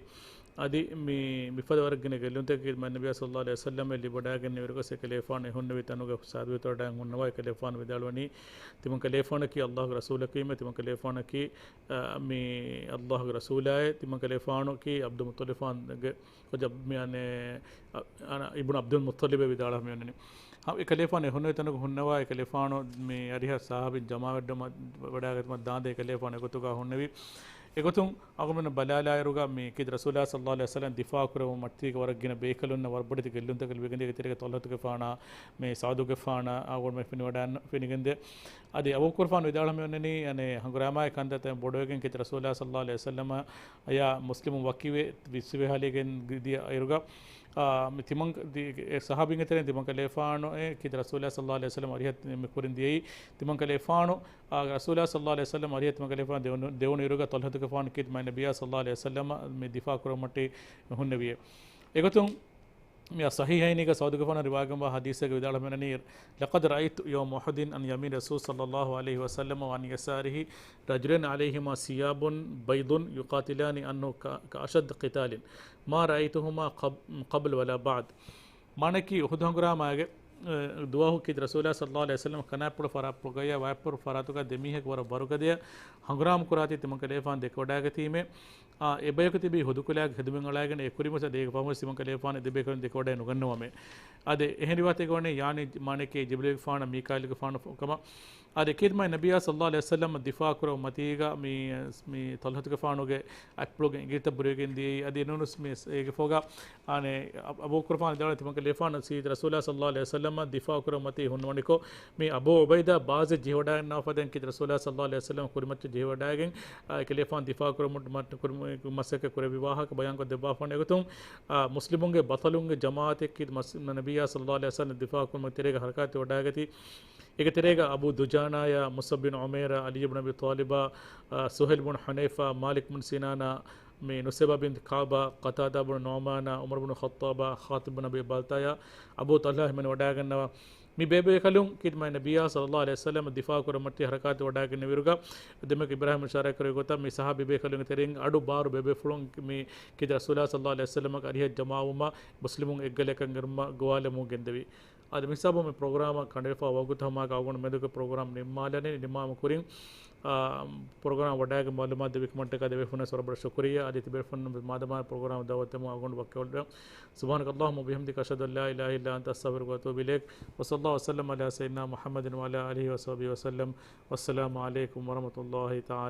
އަދި މި، މިފަދަ ވަރަށް ގިނަ ގެއްލުންތަކެއް މާތް ނަބިއްޔާ ޞައްލައްލާހު ޢަލައިހި ވަސައްލަމަށް ލިބިވަޑައިގެންނެވި އިރުގަ އެކަލޭފާނު އެ ހުންނެވި ތަނުގަ ސާދުވެތިވަޑައިގެން ހުންނަވާ، އެކަލޭފާނު ވިދާޅުވަނީ، ތިމަން ކަލޭފާނަކީ ﷲ ގެ ރަސޫލަކީމެ، ތިމަން ކަލޭފާނަކީ، އަ، މި ﷲ ގެ ރަސޫލާއޭ، ތިމަން ކަލޭފާނަކީ ޢަބްދުލް މުއްޠަލިބާންގެ ކޮޖަ، މި އަނެއް، އަ، އަނަ، އިބްނު ޢަބްދުލް މުއްޠަލިބޭ ވިދާޅުވަމެވެނީ. އެކަލޭފާނު އެ ހުންނެވި ތަނުގަ ހުންނަވާ، އެކަލޭފާނު މި އަރިހަށް ޞަޙާބީން ޖަމާވެއްޓުމަށް ވަޑައިގަތުމަށް ދާންދެން އެކަލޭފާނު އެގޮތުގަ ހުންނެވި. އެގޮތުން އަޅުގަނޑު ބަލާލާއިރުގަ މި ކީރިތި ރަސޫލާ ޞައްލައްލާހު ޢަލައިހި ވަސައްލަމަ ދިފާޢު ކުރެއްވުމަށް މަތީގަ ވަރަށް ގިނަ ބޭކަލުންނަށް ވަރަށް ބޮޑެތި ގެއްލުންތަކެއް ލިބިގެންދިޔަ. އޭގެ ތެރޭގަ ޠަލްޙަތުގެފާނާ، މި ސަޢުދުގެފާނާ އަޅުގަނޑުމެން ފެނިވަޑައި، ފެނިގެންދޭ. އަދި އަބޫބަކުރުފާނު ވިދާޅުވަމެވެނީ، އަނެއް ހަނގުރާމާއި ކަންތައްތައް ބޮޑުވެގެން ކީރިތި ރަސޫލާ ޞައްލައްލާހު ޢަލައިހި ވަސައްލަމައާ މުސްލިމުން ވަކިވެ ވިސްވެހާލިގެން ދިޔަ އިރުގަ، އާ، މި ތިމަން ދި، އެ ޞަޙާބީންގެ ތެރެއިން ތިމަން ކަލޭފާނު އެ ކީރިތި ރަސޫލާ ޞައްލައްލާހު ޢަލައިހި ވަސައްލަމަ އަރިހަށް މި ކުރިން ދިޔައީ. ތިމަން ކަލޭފާނު، އާ، ރަސޫލާ ޞައްލައްލާހު ޢަލައިހި ވަސައްލަމަ އަރިހަށް ތިމަން ކަލޭފާނު ދެވުނު، ދެވުނު އިރުގަ ޠަލްޙަތުގެފާނު ކީރިތި މާތް ނަބިއްޔާ ޞައްލައްލާހު ޢަލައިހި ވަސައްލަމަ މި ދިފާޢު ކުރުމަށްޓަކައި ހުންނެވިއޭ. އެގޮތުން މި ޞަޙީޙައިނީގަ ސަޢުދުގެފާނު ރިވާޔަތްވާ ޙަދީޘެއްގަ ވިދާޅުވަމެވެނީ، لقد رأيت يوم أحد عن يمين رسول صلى الله عليه وسلم وعن يساره رجلين عليهما ثياب بيض يقاتلان عنه ك، كأشد قتال ما رأيتهما قب، قبل ولا بعد. މާނައަކީ އުޙުދު ހަނގުރާމާގެ، އެ، ދުވަހު ކީރިތި ރަސޫލާ ޞައްލައްލާހު ޢަލައިހި ވަސައްލަމަ ކަނާތްޕުޅު ފަރާތްޕުޅުގައި ވާތްޕުޅު ފަރާތުގަ ދެމީހަކު ވަރަށް ވަރުގަދަޔަށް ހަނގުރާމަ ކުރާތީ ތިމަން ކަލޭފާނު ދެކެވަޑައިގަތީމޭ. އާ، އެ ބަޔަކު ތިބީ ހުދުކުލައިގެ ހެދުމެއް އަޅައިގެން އެ ކުރިމަތި އަދި އޭގެ ފަހުން ތިމަން ކަލޭފާނު އެ ދެބޭކަލުން ދެކެވަޑައި ނުގަންނަވަމޭ. އަދި އެހެން ރިވާޔަތެއް ގޮވަނީ، ޔާނީ މާނައަކީ ޖިބްރީލުގެފާނަށް މީކާއީލުގެފާނަށް ކަމަށް. އަދި ކީރިތި މާތް ނަބިއްޔާ ޞައްލައްލާހު ޢަލައިހި ވަސައްލަމަ ދިފާޢު ކުރުމަށް މަތީގަ މި، މި ޠަލްޙަތުގެފާނުގެ އަތްޕުޅުގެ އިނގިލިތައް ބުރިވެގެން ދިޔައީ. އަދި އެނޫނުސް މި އޭގެ ފަހުގަ އަނެއް އަ، އަބޫބަކުރުފާނު ވިދާޅުވި ތިމަން ކަލޭފާނު ކީރިތި ރަސޫލާ ޞައްލައްލާހު ޢަލައިހި ވަސައްލަމަ ދިފާޢު ކުރުމަށް މަތީ ހުންނަވަނިކޮށް، މި އަބޫ ޢުބައިދާ ބާޒެއް ޖެހިވަޑައިގަންނަވާ ފަދައިން ކީރިތި ރަސޫލާ ޞައްލައްލާހު ޢަލައިހި ވަސައްލަމަ ކުރިމައްޗަށް ޖެހިވަޑައިގެން، އަ، އެކަލޭފާނު ދިފާޢު ކުރުމަށް، މަ، ކުރުމަށް މަސައްކަތް ކުރެއްވި ވާހަކަ ބަޔާންކޮށް ދެއްވާފާނެ. އެގޮތުން، އަ، މުސްލިމުންގެ ބަޠަލުންގެ ޖަމާޢަތެއް ކީރިތި މަސް، ނަބިއްޔާ ޞައްލައްލާހު ޢަލައިހި ވަސައްލަމަ ދިފާޢު ކުރުމަށް ތެރޭގަ ޙަރަކާތް ވަޑައިގަތީ. އޭގެ ތެރޭގަ އަބޫ ދުޖާނާޔާ، މުޞްޢަބް ބިން ޢުމައިރާ، ޢަލީ ބިން އަބީ ޠާލިބާ، އަ، ސުހައިލް ބިން ޙުނައިފާ، މާލިކް ބިން ސިނާނާ، މި ނުސައިބާ ބިން ކަޢުބާ، ޤަތާދާ ބިން ނުޢުމާނާ، ޢުމަރު ބިން ޚައްޠާބާ، ޚާޠިބް ބިން އަބީ ބަލްތާޔާ، އަބޫ ޠަލްޙާ ހިމެނިވަޑައިގަންނަވާ. މި ބޭބޭކަލުން ކީރިތި މާތް ނަބިއްޔާ ޞައްލައްލާހު ޢަލައިހި ވަސައްލަމަ ދިފާޢު ކުރުމަށްޓަކައި ޙަރަކާތް ވަޑައިގެންނެވިއިރުގަ، ދެމެކު އިބްރާހީމް އިޝާރާތް ކުރެއްވި ގޮތަށް މި ޞަޙާބީ ބޭކަލުންގެ ތެރެއިން އަޑު ބާރު ބޭބޭފުޅުން މި ކީރިތި ރަސޫލާ ޞައްލައްލާހު ޢަލައިހި ވަސައްލަމަގެ އަރިހަށް ޖަމާވުމަށް މުސްލިމުން އެއްގަލަކަށް އެރުމަށް ގޮވާލަމުން ގެންދެވި. އަދި މި ހިސާބުން މި ޕްރޮގްރާމަށް ކަނޑައެޅިފަ ވަގުތު ހަމައަކަށް އަޅުގަނޑު މެދުގެ ޕްރޮގްރާމް ނިންމާލަނީ. ނިންމާލުމުގެ ކުރިން، އާ، ޕްރޮގްރާމް ވަޑައިގެން މަޢުލޫމާތު ދެއްވިކަމަށްޓަކައި ދެބޭފުޅުންނަށް ވަރަށް ބޮޑަށް ޝުކުރިއްޔާ. އަދި ތިބޭފުޅުން މާދަމާ ޕްރޮގްރާމް ދަޢުވަތު ދެމުން އަޅުގަނޑު ވަކިވެ. سبحانك اللهم وبحمدك، أشهد أن لا إله إلا أنت، أستغفرك وأتوب إليك. وصلى الله وسلم على سيدنا محمد وعلى آله وصحبه وسلم. والسلام عليكم ورحمة الله تعالى